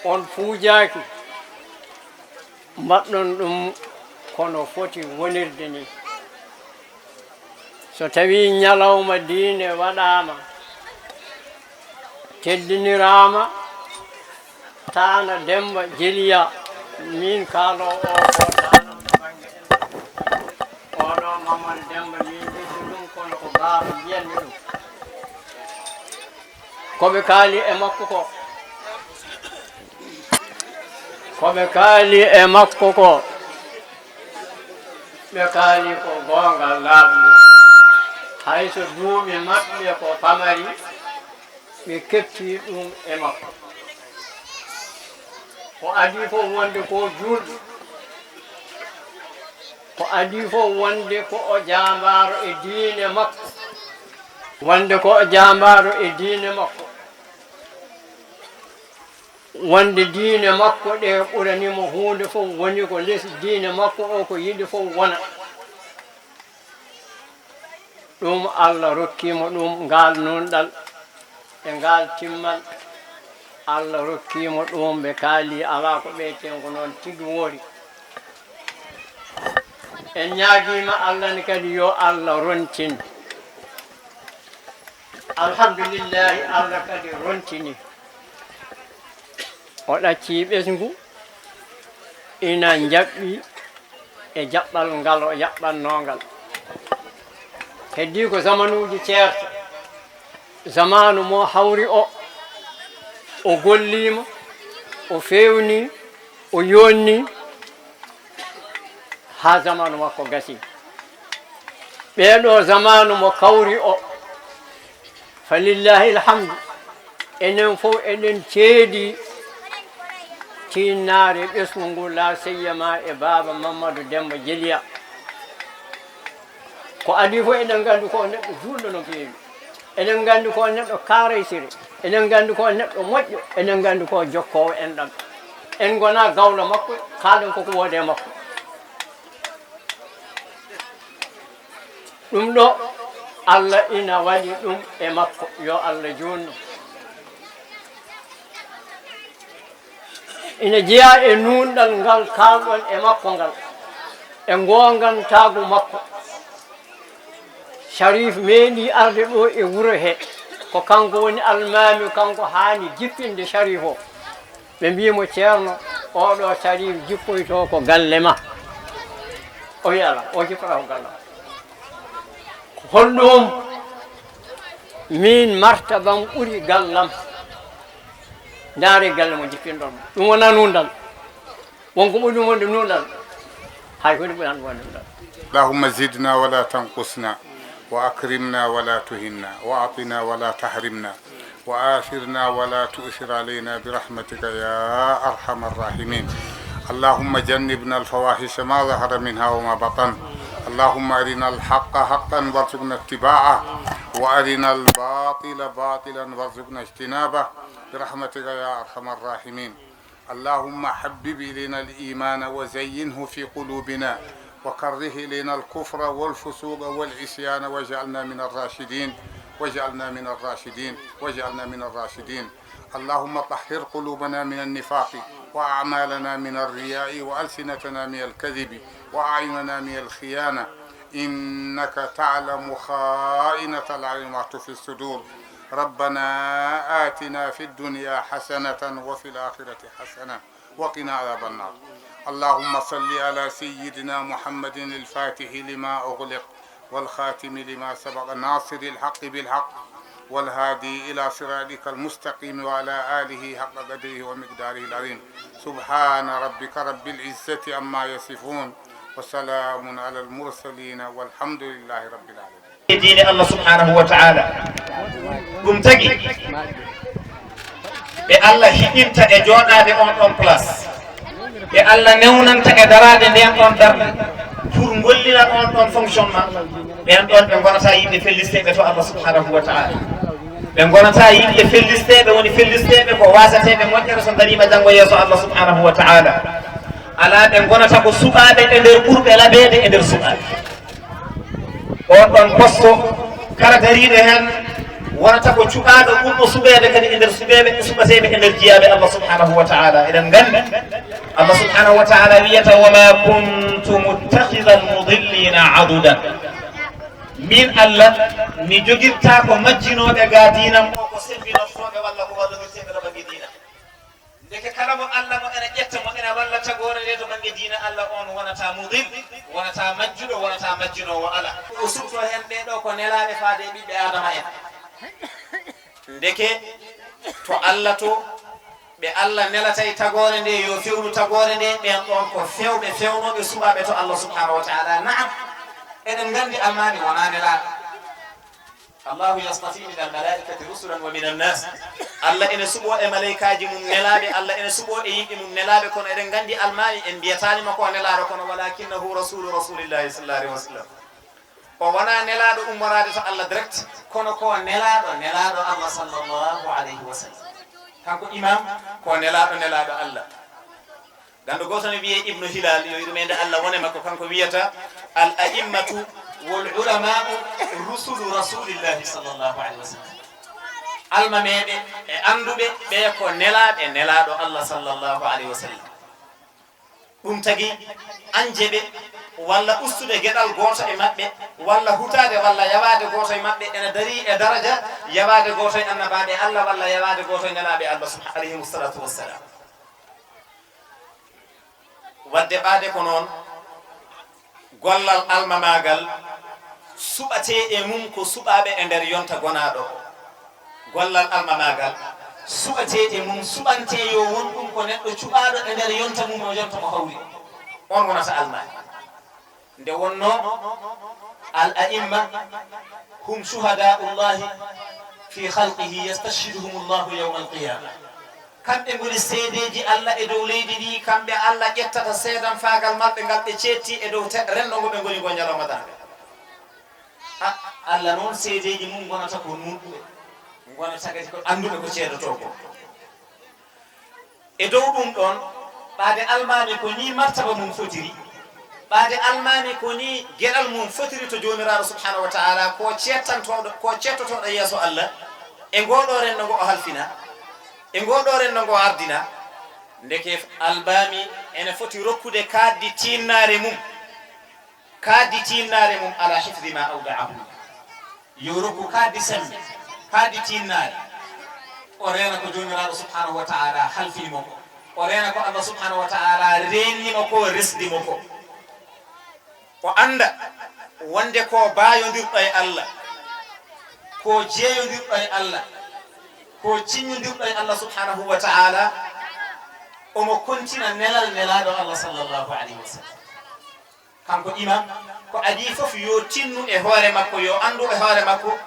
On puujaaki, mbaɗɗon ɗum ko no foti wonirde ni. So tawii ñalawma diine waɗaama, teddiniraama, Taana Demmba Jeliyaa, miin kaaloowo oo ko Taana to bannge enɗam. Oɗo Mamadou Demmba, miin njiɗmi ɗum kono ko baaba mbiyanmi ɗum. Ko ɓe kaali e makko ko, ko ɓe kaali e makko ko, ɓe kaali ko goonga laaɓnde. Hay so duuɓi maɓɓe ko pamari, ɓe keptii ɗum e makko. Ko adii fof wonde ko juulɗo. Ko adii fof wonde ko o jaambaaro e diine makko. Wonde ko o jaambaaro e diine makko. Wonde diine makko ɗe ɓurani mo huunde fof, woni ko les diine makko o, ko yiɗi fof wona. Ɗum Allah rokki mo ɗum, ngaal nunɗal e ngaal timmal. Allah rokki mo ɗum, ɓe kaali, alaa ko ɓeyten ko noon tigi woori. En ñaagiima Allah ne kadi yo Allah rontin. Alhamdulillahi, Allah kadi rontini. O ɗaccii ɓesngu, Ina njaɓɓi e jaɓɓal ngal o jaɓɓannoo ngal. Heddii ko zamanuuji ceerta, zamaanu mo hawri o, o golliima, o feewnii, o yonnii, haa zamaanu makko gasii. Ɓee ɗoo zamaanu mo kawri o, Falillahil hamdu. Enen fof eɗen ceedi tiinnaare ɓesngu ngu, laa siyama e baaba Mammadu Demmba Jeliya. Ko adii fof eɗen nganndi ko o neɗɗo juulɗo no feewi. Eɗen nganndi ko o neɗɗo kaaraysire. Eɗen nganndi ko o neɗɗo moƴƴo. Eɗen nganndi ko o jokkoowo enɗam. En ngonaa gawlo makko, kaalen ko ko woodi e makko. Ɗum ɗo, Allah ina waɗi ɗum e makko, yo Allah juutnu. Ina jeyaa e nuunɗal ngal kaalɗon e makko ngal, e ngoongantaagu makko. Sharif meeɗii arde ɗo e wuro he, ko kanko woni almaami, kanko haani jippinde Sharif o. Ɓe mbii mo, "Ceerno, oɗo Sharif jippoytoo ko galle ma." O wi, "Alaa, o jippata ko galle am." Ko honɗum? Miin martabam ɓuri gallam. Ndaare galle mo jippinɗon mo. Ɗum wonaa nuunɗal. Wonko ɓuri ɗum wonde nuunɗal. Hay huunde ɓurani ɗum wonde nuunɗal. اللهم زدنا ولا تنقصنا، وأكرمنا ولا تهنا، وأعطنا ولا تحرمنا، وآثرنا ولا تؤثر علينا برحمتك يا أرحم الراحمين. اللهم جنبنا الفواحش ما ظهر منها وما بطن. اللهم أرنا الحق حقا وارزقنا اتباعه، وأرنا الباطل باطلا وارزقنا اجتنابه، برحمتك يا أرحم الراحمين. اللهم حبب إلينا الإيمان وزينه في قلوبنا، وكره إلينا الكفر والفسوق والعصيان، واجعلنا من الراشدين، واجعلنا من الراشدين، واجعلنا من الراشدين. اللهم طهر قلوبنا من النفاق، وأعمالنا من الرياء، وألسنتنا من الكذب، وأعيننا من الخيانة. إنك تعلم خائنة الأعين وما تخفي الصدور. ربنا آتنا في الدنيا حسنة وفي الآخرة حسنة وقنا عذاب النار. اللهم صل على سيدنا محمد الفاتح لما أغلق والخاتم لما سبق ناصر الحق بالحق والهادي إلى صراطك المستقيم وعلى آله حق قدره ومقداره العظيم. سبحان ربك رب العزة عما يصفون وسلام على المرسلين والحمد لله رب العالمين. E diine Allah subhanahu wa ta'ala. Ɗum tagi ɓe Allah hiɓinta e jooɗaade on ɗon place, ɓe Allah newnanta e daraade ndeen ɗon darnde pour ngollira on ɗon fonctionnement. Ɓeen ɗon ɓe ngonata yimɓe fellisteeɓe to Allah subhanahu wa ta'ala. Ɓe ngonata yimɓe fellisteeɓe, woni fellisteeɓe ko waasateeɓe moƴƴere so ndariima janngo yeeso Allah subhanahu wa ta'ala. Alaa, ɓe ngonata ko suɓaaɓe e nder ɓurɓe laɓeede e nder suɓaaɓe. On ɗon posto, kala dariiɗo heen wonata ko cuɓaaɗo ɓurɗo suɓeede kadi e nder suɓeeɓe, suɓateeɓe e nder jiyaaɓe Allah subhanahu wa ta'ala. Eɗen nganndi Allah subhanahu wa ta'ala wiyata, "Wa ma kuntu muttakhidhal mudillina adudan." Min Allah, mi jogirtaako majjinooɓe ga diinam o ko sembinoftooɓe walla ko wallondirteeɓe to bannge diina. Ndeke kala mo Allah mo ena ƴetta, mo ena walla tagoore nde to bannge diina Allah, on wonata mudil, wonata majjuɗo, wonata majjinoowo, alaa. O suɓto heen ɓee ɗoo ko nelaaɓe faade e ɓiɓɓe Aadama en. Ndeke to Allah to, ɓe Allah nelata e tagoore nde, yo fewnu tagoore nde, ɓeen ɗoon ko fewɓe, fewnooɓe, suɓaaɓe to Allah subhanahu wa ta'ala. Na'am, eɗen nganndi Almaami wonaa nelaaɗo. Allahu yastafi min almalaikati rusulan wa min annas. Allah ene suɓoo e malaykaaji mum nelaaɓe, Allah ene suɓoo e yimɓe mum nelaaɓe, kono eɗen nganndi Almaami, en mbiyataani mo ko nelaaɗo, kono walakinnahu rasulu rasulillahi sallallahu alaihi wasallam. O wonaa nelaaɗo ummoraade to Allah direct, kono ko nelaaɗo, nelaaɗo Allah sallallahu alaihi wasallam. Kanko Imam ko nelaaɗo, nelaaɗo Allah. Ganndo gooto ne wiyee Ibnu Hilal, yo yurmeende Allah wone makko, kanko wiyata, "Al a'immatu wal ulama'u rusulu rasulillahi sallallahu alaihi wasallam." Almameeɓe e annduɓe ɓe ko nelaaɓe nelaaɗo Allah sallallahu alaihi wasallam. Ɗum tagi, añde ɓe, walla ustude geɗal gooto e maɓɓe, walla hutaade, walla yawaade gooto e maɓɓe, ena darii e daraja yawaade gooto e annabaaɓe Allah, walla yawaade gooto e nelaaɓe Allah, alayhimu salatu wassalam. Wadde ɓaade ko noon, gollal almamaagal suɓatee e mum ko suɓaaɓe e nder yonta gonaaɗo. Gollal almamaagal suɓatee e mum, suɓantee yo won ɗum ko neɗɗo cuɓaaɗo e nder yonta mum, o yonta mo hawri. On wonata almaami. Nde wonnoo al a'imma hum shuhadaa'ullahi fi khalqihi yastashhiduhumullahu yawmal qiyama. Kamɓe ngoni seedeeji Allah e dow leydi ndi, kamɓe Allah ƴettata seedanfaagal maɓɓe ngal ɓe ceetti e dow te-, renndo ngo ɓe ngoni ngo ñalawma darnde. A, Allah noon seedeeji mum ngonata ko nuɗɗuɓe, ngonata kadi ko annduɓe ko ceedotoo ko. E dow ɗum ɗoon, ɓaade almaami ko nii martaba mum fotiri, ɓaade almaami ko nii geɗal mum fotiri to Joomiraaɗo subhaanahu wa ta'ala, ko ceettantooɗo, ko ceettotooɗo yeeso Allah, e ngoo ɗoo renndo ngo o halfina, e ngoo ɗoo renndo ngo ardina, ndeke almaami ene foti rokkude kaaddi tiinnaare mum, kaaddi tiinnaare mum ala hifdi ma awda'ahu. Yo rokku kaaddi semmbe, kaaddi tiinnaare. O reena ko Joomiraaɗo subhaanahu wa ta'ala halfini mo ko. O reena ko Allah subhaanahu wa ta'ala reenni mo ko, resdi mo ko. O annda wonde ko baayondirɗo e Allah, ko jeeyondirɗo e Allah, ko ciññondirɗo e Allah subhaanahu wa ta'ala, omo kontina nelal Nelaaɗo Allah sallallahu alayhi wa sallam. Kanko imam, ko adii fof yo tinnu e hoore makko, yo anndu e hoore makko,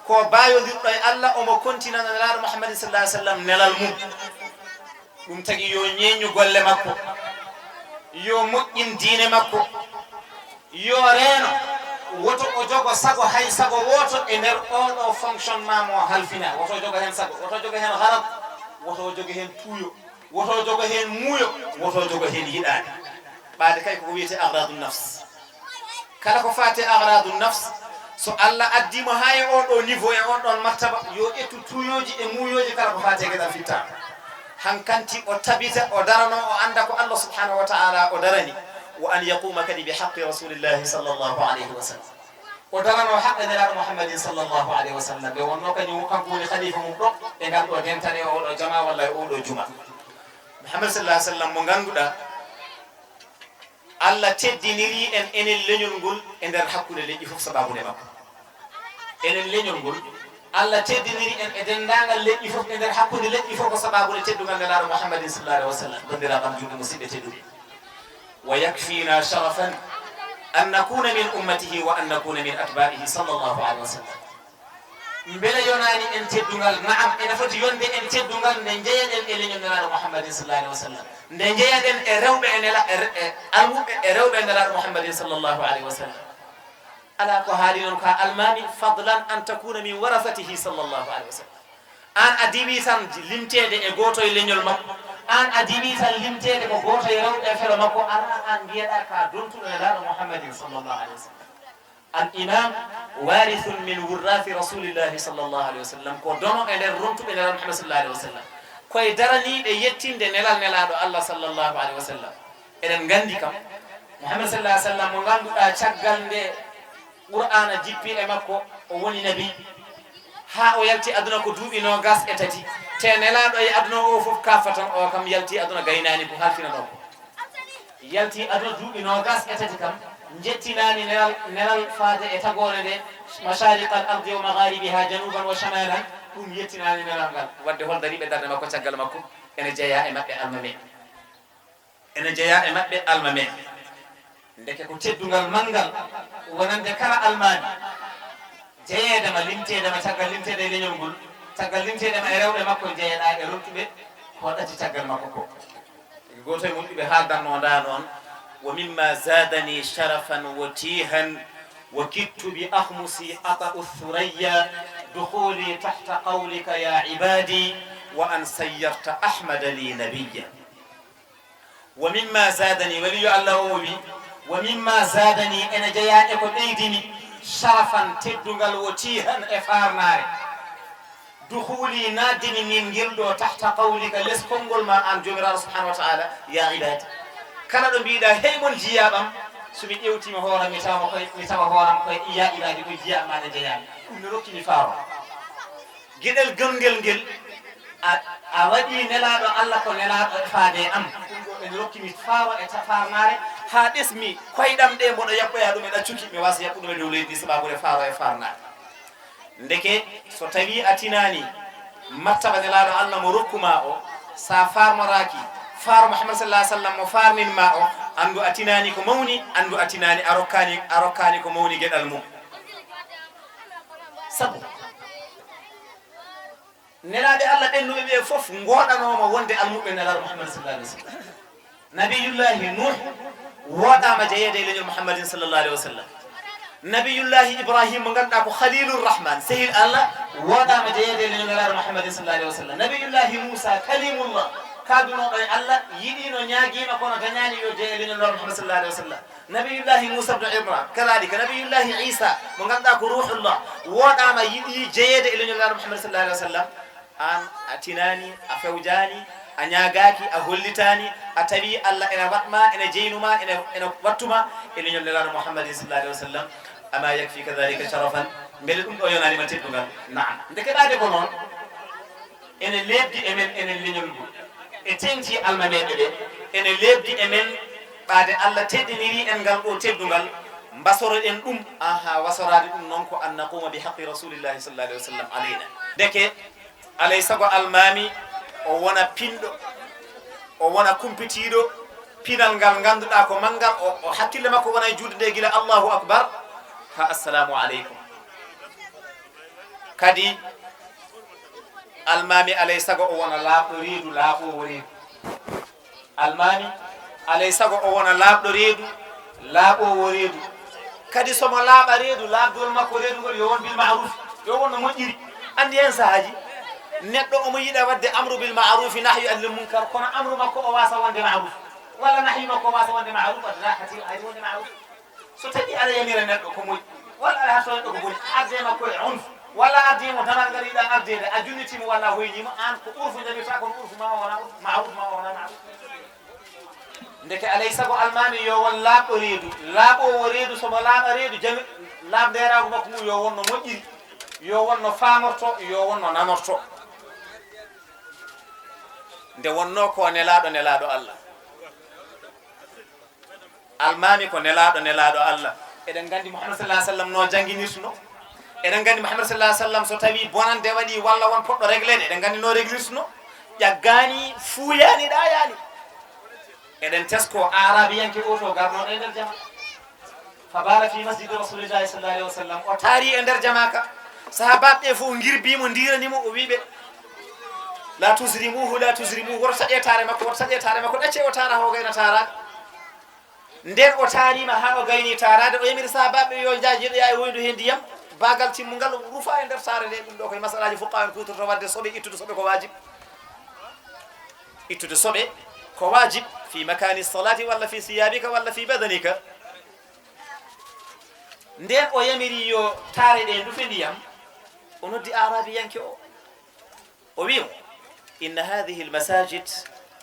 ko baayondirɗo e Allah, omo kontina Nelaaɗo Muhammadin sallallahu alayhi wa sallam nelal mum. Ɗum tagi yo ñeeñu golle makko, yo moƴƴin diine makko, yo reeno, woto o jogo sago hay sago wooto e nder oo ɗoo fonctionnement mo halfina, woto o jogo heen sago, woto o jogo heen harab, woto o jogo heen tuuyo, woto o jogo heen muuyo, woto o jogo heen yiɗaade. Ɓaade kay koko wiyetee agradu nafs. Kala ko faati e agradu nafs, so Allah addi mo haa e on ɗoo niveau, e on ɗon martaba, yo ƴettu tuuyooji e muuyooji kala ko faati e geɗal fittaandu. Hankanti o tabita, o darano, o annda ko Allah subhanahu wa ta'ala o darani. Wa an yaquma kadi bi haqqi rasulillahi sallallahu alayhi wa sallam. O darano haqqe Nelaaɗo Muhammadin sallallahu alayhi wa sallam. Nde wonnoo kañum, kanko woni khalifa mum ɗo, e ngal ɗo dentane, e oo ɗo jama walla e oo ɗo juma. Muhammad sallallahu alayhi wa sallam mo ngannduɗaa, Allah teddiniri en, enen leñol ngol, e nder hakkunde leƴƴi fof sabaabu nde makko. Enen leñol ngol, Allah teddiniri en e denndaangal leƴƴi fof e nder hakkunde leƴƴi fof ko sabaabu nde teddungal Nelaaɗo Muhammadin sallallahu alayhi wa sallam. Banndiraaɓe am julɓe, musidɓe tedduɓe, wa yakfina sharafan an nakuna min ummatihi wa an nakuna min atba'ihi sallallahu alayhi wa sallam. Mbele yonaani en teddungal? Na'am, ene foti yonde en teddungal nde njeyaɗen e leñol Nelaaɗo Muhammadin sallallahu alayhi wa sallam, nde njeyaɗen e rewɓe e nela-, e re-, e almuɓɓe e rewɓe e Nelaaɗo Muhammadin sallallahu alayhi wa sallam. Alaa ko haali noon ka almaami, fadlan an takuna min warasatihi sallallahu alayhi wa sallam. Aan a diwii tan limteede e gooto e leñol makko, aan a diwii tan limteede ko gooto e rewɓe e felo makko, alaa aan mbiyeɗaa ka dontuɗo Nelaaɗo Muhammadin sallallahu alayhi wa sallam. Al imam warithun min wurrathi rasulillahi sallallahu alayhi wa sallam, ko dono e nder rontuɓe Nelaaɗo Muhammad sallallahu alayhi wa sallam, koye daraniiɓe yettinde nelal Nelaaɗo Allah sallallahu alayhi wa sallam. Eɗen nganndi kam Muhammad sallallahu alayhi wa sallam mo ngannduɗaa caggal nde Qur'aana jippi e makko, o woni nabi, haa o yalti aduna ko duuɓi noogas e tati, te nelaaɗo e aduna o fof kaafatan, o kam yalti aduna gaynaani ko halfinanoo ko. Yalti aduna duuɓi noogas e tati kam, njettinaani nelal, nelal faade e tagoore nde, mashaariqal ardi wa magharibiha, januban wa shamalan, ɗum yettinaani nelal ngal. Wadde hol dariiɓe darnde makko caggal makko? Ene jeyaa e maɓɓe almamee. Ene jeyaa e maɓɓe almamee. Ndeke ko teddungal manngal wonande kala almaami. Jeyeede ma, limteede ma caggal limteede e leñol ngol, caggal limteede ma e rewɓe makko, jeyeɗaa e rontuɓe ko ɗati caggal makko ko. Gooto e muɓɓe haaldanno ndaa noon, wa mimma zadani sharafan wa tihan wa kittu bi akhmusi ata'u thurayya dukhuli tahta qawlika ya ibadi wa an sayyarta ahmada li nabiyya. Wa mimma zadani, waliyo Allah o wi, wa mimma zadani, ene jeyaa e ko ɓeydini, sharafan, teddungal, wo tihan, e faarnaare. Dukhuli, naaddini min ngel ɗo, tahta qawlika, les konngol ma an Joomiraaɗo subhanahu wa ta'ala, ya ibadi. Kala ɗo mbiɗa, hey mon jiyaaɓam, so mi ƴewtima hooram, mi tawa koye, mi tawa hooram koye, ya ibadi, ko jiyaaɓe ma ne jeyaami. Ɗum ne rokki mi faaro. Geɗel gongel ngel, a, a waɗi nelaaɗo Allah ko nelaaɗo e faade e am. Ɗum ɗo Ene rokki mi faaro e ta-, faarnaare, haa ɗesmi koyɗam ɗe mboɗo yaɓɓoya ɗum e ɗaccuki, mi waasa yaɓɓude ɗum e dow leydi ndi, sabaabu nde faaro e faarnaare. Ndeke, so tawii a tinaani martaba Nelaaɗo Allah mo rokku maa o, so a faarnoraaki faaro Muhammad sallallahu alaihi wasallam mo faarnin maa o, anndu a tinaani ko mawni, anndu a tinaani a rokkaani, a rokkaani ko mawni geɗal mum. Sabu Nelaaɓe Allah ɓennuɓe ɓe fof ngoɗanooma wonde almuɓɓe Nelaaɗo Muhammad sallallahu alaihi wasallam. Nabiyullahi Nuh woɗaama jeyeede e leñol Muhammadin sallallahu alaihi wasallam. Nabiyullahi Ibrahim mo ngannduɗaa ko Khalilur Rahman, sehil Allah, woɗaama jeyeede e leñol Nelaaɗo Muhammadin sallallahu alaihi wasallam. Nabiyullahi Musa Kalimullah, kaaldunooɗo e Allah, yiɗiino, ñaagiima, kono dañaani yo jeye e leñol Nelaaɗo Muhammad sallallahu alaihi wasallam. Nabiyullahi Musa ibn Imran, kadhalika. Nabiyullahi Isa mo ngannduɗaa ko Ruhullah, woɗaama, yiɗi jeyeede e leñol Nelaaɗo Muhammad sallallahu alaihi wasallam. Aan a tinaani, a fewjaani, a ñaagaaki, a hollitaani, a tawi Allah ene waɗ ma, ene jeynu ma, ene, ene wattu ma e leñol Nelaaɗo Muhammadin sallallahu alaihi wasallam. Ama yakfika dhalika sharafan? Mbele ɗum ɗo yonaani ma teddungal? Naam. Ndeke ɓaade ko noon, ene leebdi e men, enen leñol ngol. E teeŋti almameeɓe ɓe, ene leebdi e men, ɓaade Allah teddiniri en ngal ɗo teddungal, mbasoro en ɗum, aha, wasoraade ɗum noon ko an naquma bi haqqi Rasulillahi sallallahu alaihi wasallam alayna. Ndeke, alay sago almaami o wona pinɗo, o wona kumpitiiɗo pinal ngal ngannduɗaa ko manngal, o, o hakkille makko wona e juulde nde gila Allahu Akbar haa Assalamu aleykum. Kadi almaami alay sago o wona laaɓɗo reedu, laaɓoowo reedu. Almaami, alay sago o wona laaɓɗo reedu, laaɓoowo reedu. Kadi so mo laaɓa reedu, laaɓdol makko reedu ngol yo won bil ma'ruf, yo won no moƴƴiri. Anndi heen sahaaji, neɗɗo omo yiɗa waɗde amru bil ma'rufi, nahyu anil munkar, kono amru makko o waasa wonde ma'ruf, walla nahyu makko o waasa wonde ma'ruf, wadde la hatir haydi wonde ma'ruf. So tawi aɗa yamira neɗɗo ko moƴƴi, walla aɗa haɗto neɗɗo ko boni, a arde makko e unf, walla a arde mo damal ngal yiɗa ardeede, a junniti mo walla a hoyni mo, aan ko urfu njamirta, kono urfu ma o wona urfu, ma'ruf ma o wona ma'ruf. Ndeke alay sago almaami yo won laaɓɗo reedu, laaɓoowo reedu, so mo laaɓa reedu, jami-, laaɓndeeraagu makko ngu yo won no moƴƴiri, yo won no faamorto, yo won no nanorto. Nde wonnoo ko nelaaɗo, nelaaɗo Allah. Almaami ko nelaaɗo, nelaaɗo Allah. Eɗen nganndi Muhammad sallallahu alaihi wasallam no jannginirtuno. Eɗen nganndi Muhammad sallallahu alaihi wasallam so tawi bonande waɗi walla won poɗɗo régleede, eɗen nganndi no reglirtuno. Ƴaggaani, fuuyaani, ɗaayaani. Eɗen tesko Aarabiyanke o to garnooɗo e nder jama. Fa baala fi masjidi Rasulillahi sallallahu alaihi wasallam. O taari e nder jama ka. Sahaabaaɓe ɓe fof ngirbii mo, ndiiranii mo, o wii ɓe, "La tuzrimuhu, la tuzrimuhu." Woto taƴe taare makko, woto taƴe taare makko. Ɗaccee o taara haa o gayna taaraade. Nden o taariima haa o gaynii taaraade, o yamiri sahaabaaɓe yo njaaj, yeɗoyaa e woyndu hee ndiyam, baagal timmungal rufa e nder saare nde. Ɗum ɗo koye masalaaji fuqahaa en kuutorto waɗde soɓe, ittude soɓe ko waajib. Ittude soɓe ko waajib fi makaani salaati walla fi siyaabika walla fi badanika. Nden o yamiri yo taare ɗe ndufe ndiyam, o noddi Aarabiyanke o. O wi'i mo, "Inna hadhihi al-masajid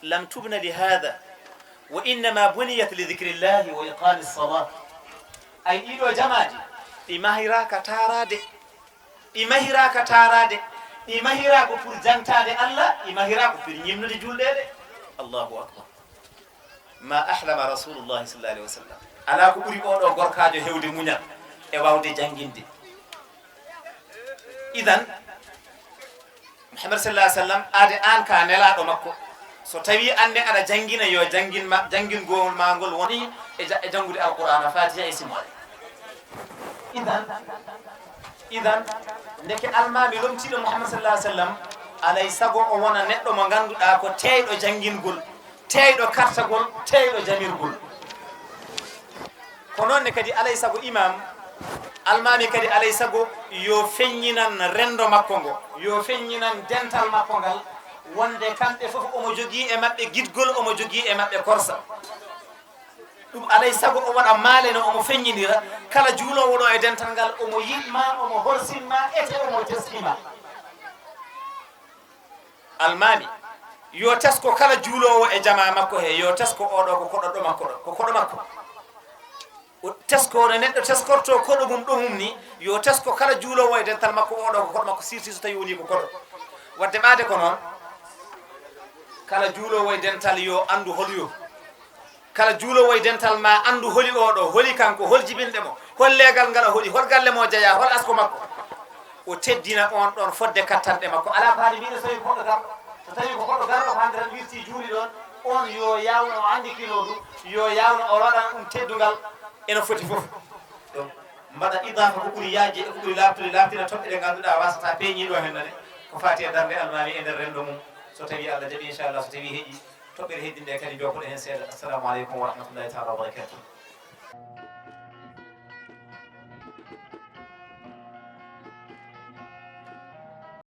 lam tubna li hadha, wa innama buniyat li dhikrillahi wa iqami as-salah." Ay, ɗiɗo jamaaji, ɗi mahiraaka taaraade, ɗi mahiraaka taaraade, ɗi mahiraaka pour jantaade Allah, ɗi mahiraaka pour ñimnude julɗeede. Allahu akbar. Ma ahlama Rasulullahi sallallahu alaihi wasallam. Alaa ko ɓuri oɗo gorkaajo heewde muñal e waawde jannginde. Idan, Muhammad sallallahu alaihi wasallam, aade aan ka nelaaɗo makko. So tawi aan ne aɗa janngina, yo janngin ma, janngingol ma ngol woni e ja-, e janngude Alqur'aana, Faatiha e simoore. Idan, idan, ndeke almaami lomtiiɗo Muhammad sallallahu alaihi wasallam, alay sago o wona neɗɗo mo ngannduɗaa ko teeyɗo janngingol, teeyɗo kartagol, teeyɗo jamirgol. Ko noon ne kadi, alay sago imaam, almaami kadi, alay sago yo feññinan renndo makko ngo, yo feññinan dental makko ngal, wonde kamɓe fof omo jogii e maɓɓe giɗgol, omo jogii e maɓɓe korsa. Ɗum alay sago o waɗa maale no omo feññinira, kala juuloowo ɗo e dental ngal, omo yiɗ ma, omo horsin ma, ete omo teski ma. Almaami, yo tesko kala juuloowo e jamaa makko he, yo tesko oɗo ko koɗoɗo makko ɗo, ko koɗo makko. O tesko no neɗɗo teskorto koɗo mum ɗo mum ni, yo tesko kala juuloowo e dental makko oɗo ko koɗo makko, sirti so tawi woni ko koɗo. Wadde ɓaade ko noon, kala juuloowo e dental yo anndu hol yo, Kala juuloowo e dental ma anndu holi oo ɗoo, holi kanko, hol jibinɗe mo, hol leegal ngal o holi, hol galle mo o jeyaa, hol asko makko. O teddina oon ɗoon fodde kattanɗe makko. Alaa ko haali mbiɗo so tawii ko goɗɗo garɗo. So tawii ko goɗɗo garɗo ko hannde tan wirtii juuli ɗoon, oon yo yaawno o anndikinoo ɗum, yo yaawno o waɗana ɗum teddungal eno foti fof. Ɗum mbaɗa idaafa ko ɓuri yaajde e ko ɓuri laaɓtude, laaɓtina toɓɓe ɗe ngannduɗaa waasata peeñiiɗo heen nane, ko faati e darnde almaami e nder renndo mum. So tawii Allah jaɓii, inchallah, so tawii heƴii, toɓɓere heddinde kadi, jokkoɗen heen seeɗa. Assalamu aleykum wa rahmatullahi taala wa barakatuh.